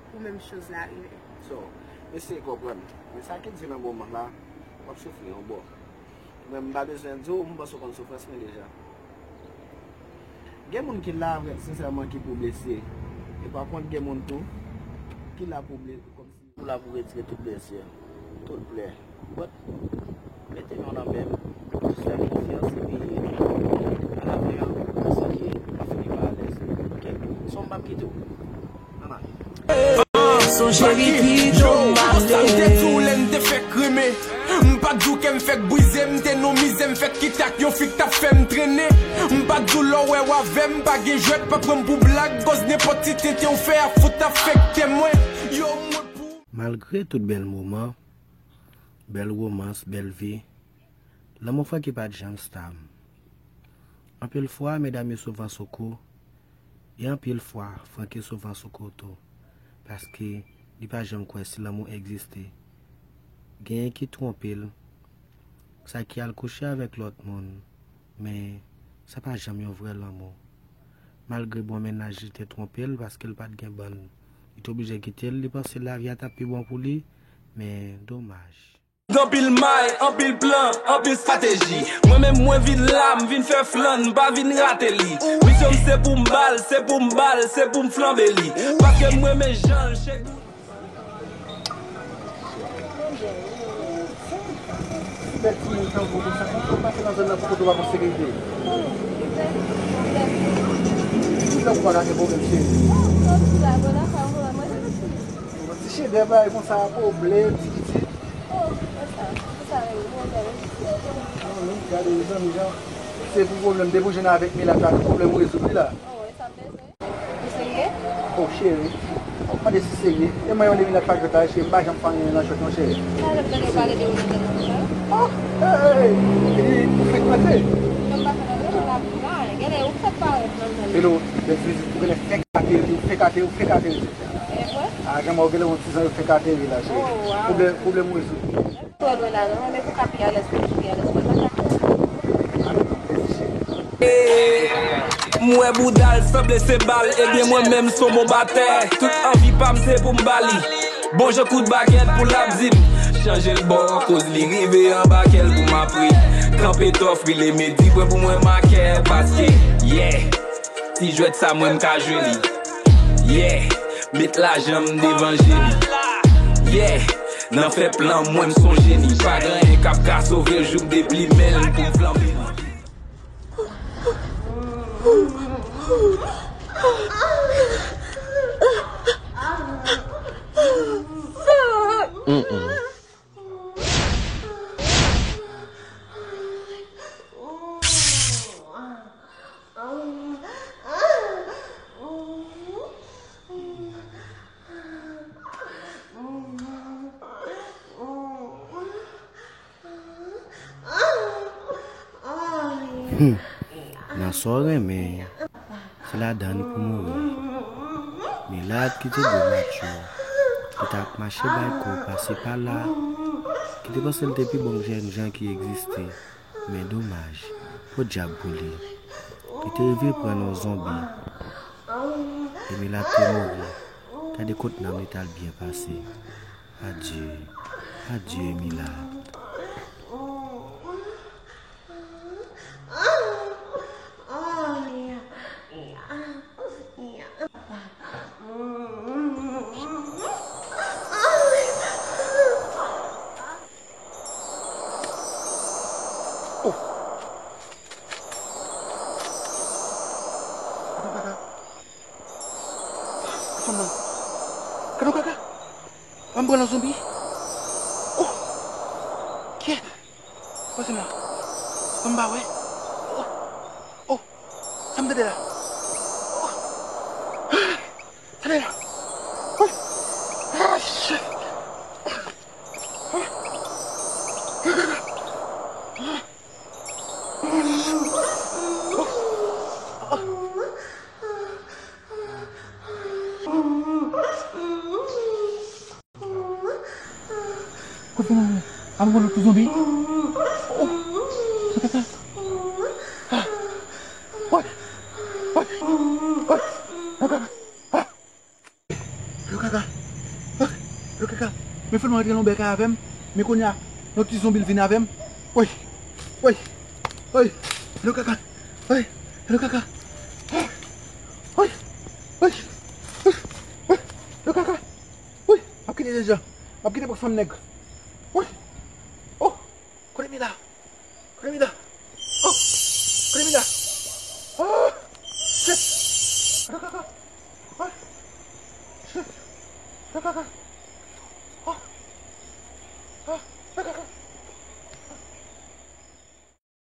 pou menm choz la rive. So, m eseye konprann. Men sa ki di nan moman la, w ap soufri yon bò. Mwen, m pa bezwen di w, m panse w konn soufrans mwen deja. Gen moun ki la, vrè, sensèman, ki pou blese. E pa kont gen moun tou, ki la pou blese, kòmsi ou la pou retire tout blese, tout plè. But, mete men w nan men m, jis fè konfyans, epi alavni an, m panse ke w ap fini pa alèz. Oke? So, m p ap kite w. Sonje li ki Yo, bon, sa m te di w lè n te fèk renmen. M pa t di w kè m fèk brize, m te nan mizè, m fèk kite ak yon fi k t ap fè m trennen. M pa t di w lè w wè w avè m, pa gen jwèt, pa pran m pou blag, koz nenpòt ti tenten w fè a fout afekte mwen. Yo, mwen pou. Malgre tout bèl moman, bèl womans, bèl vi, lanmou franke pa t janm stab. Anpil fwa, medam yo souvan sou kou, e anpil fwa, franke souvan sou kou tou, paske li pa janm kwè si lanmou egziste. Genyen ki twonpe l, sa ki al kouche avèk lòt moun, men sa pa janm yon vrè lanmou. Malgre bon mennaj li te twonpe l paske l pa t gen bann Li te oblije kite l, li panse lavi a t ap pi bon pou li, men domaj. Anpil may, anpil plan, anpil estrateji. Mwen menm mwen vin la, m vin fè flann, m pa vin rate li. Misyon m se pou m ba l, se pou m ba l, se pou m flanbe li. Paske m renmen jan l shake. Bèl timoun tankou w konsa, kòman w pase nan zòn nan pou kote w pa konn sekirite? Ki lè w pa ka gen pwoblèm, cheri? Ti chedèv bagay konsa, pwoblèm, ti pitit. Gade, zanmi, jan se pou pwoblèm, depi w jwenn avèk Milat la, tout pwoblèm ou rezoud li la. Ou serye? Oh, cheri. Ou mande si serye. E mwen, yon demi lak pa jwèt la, cheri. M pa janm fè anyen nan jwèt, non, cheri. Sa lè m tande w pale de ou nan telefòn sa? Oh, hey, hey, hey, ou fèk rantre. Non, m pa fèk rantre, m la pou la. Genlè ou fèk parèt nan zòn. Hello, bèl zizi, ou genlè fèk ateri, ou fèk ateri, ou fèk ateri. E vre? Ah, janm ou genlè yon ti zan, ou fèk ateri la, cheri. Oh, wow. Pwoblèm, pwoblèm ou rezoud. Twò lwen la, non, men pou ka pi alèz, pou pi alèz, mwen pa ka. M wè bouda l sanble se bal, ebyen mwen menm s on bon batè. Tout anvi pa m se pou m ba li. Bon jan kout bagèt pou l ap di m. Chanje l bò, koz li rive anba kè l pou m ap ri. Kanpe tòf, rile medi pwen pou mwen makè, paske, yeah. Ti jwèt sa mwen m ka jwe li. Yeah, met lajan m devan jeni. Yeah, nan fè plan mwen m s on jeni. Pa gen anyen k ap ka sove l, jouk deplimen l pou m flanbe li. Mm-mm. Hmm. Nan sa w renmen, se ladan li pou mouri. Milat ki te dwe match yo, ki t ap mache bay kou pase pa la, ki te panse l te pi bon k jènjan ki egziste. Men domaj, podyab pou li. Li te rive pran yon zonbi. E Milat te mouri. Gade kot nanm li t al byen pase. Adye. Adye, Milat. Oh! Gade yon kaka. Fanm nan. Gade yon kaka. An pran nan zonbi. Oh! Kyèt. Pase la. Ban m pa wè. Oh! Oh! Sa m tande la? Oh! Tande la. Oh! Ah, shit! Kote nan men? Ap yon lòt ti zonbi. Oh! Nan kaka. Ah! Woy! Woy! Woy! Nan kaka. Ah! Lo kaka. Ah! Lo kaka. Men fè l mwen rantre nan bèk avè m. Men kounye a, yon ti zonbi l vin avè m. Woy! Woy! Woy! Lo kaka. Woy! Lo kaka. Ah! Woy! Woy! Woy! Lo kaka. Wi, m ap kite deja. M ap kite pou fanm nèg. Wi. Oh, kote Mila? Kote Mila? Oh, kote Mila? Oh, shit. Kote kaka? Oh, shit. Kote kaka? Oh. Oh.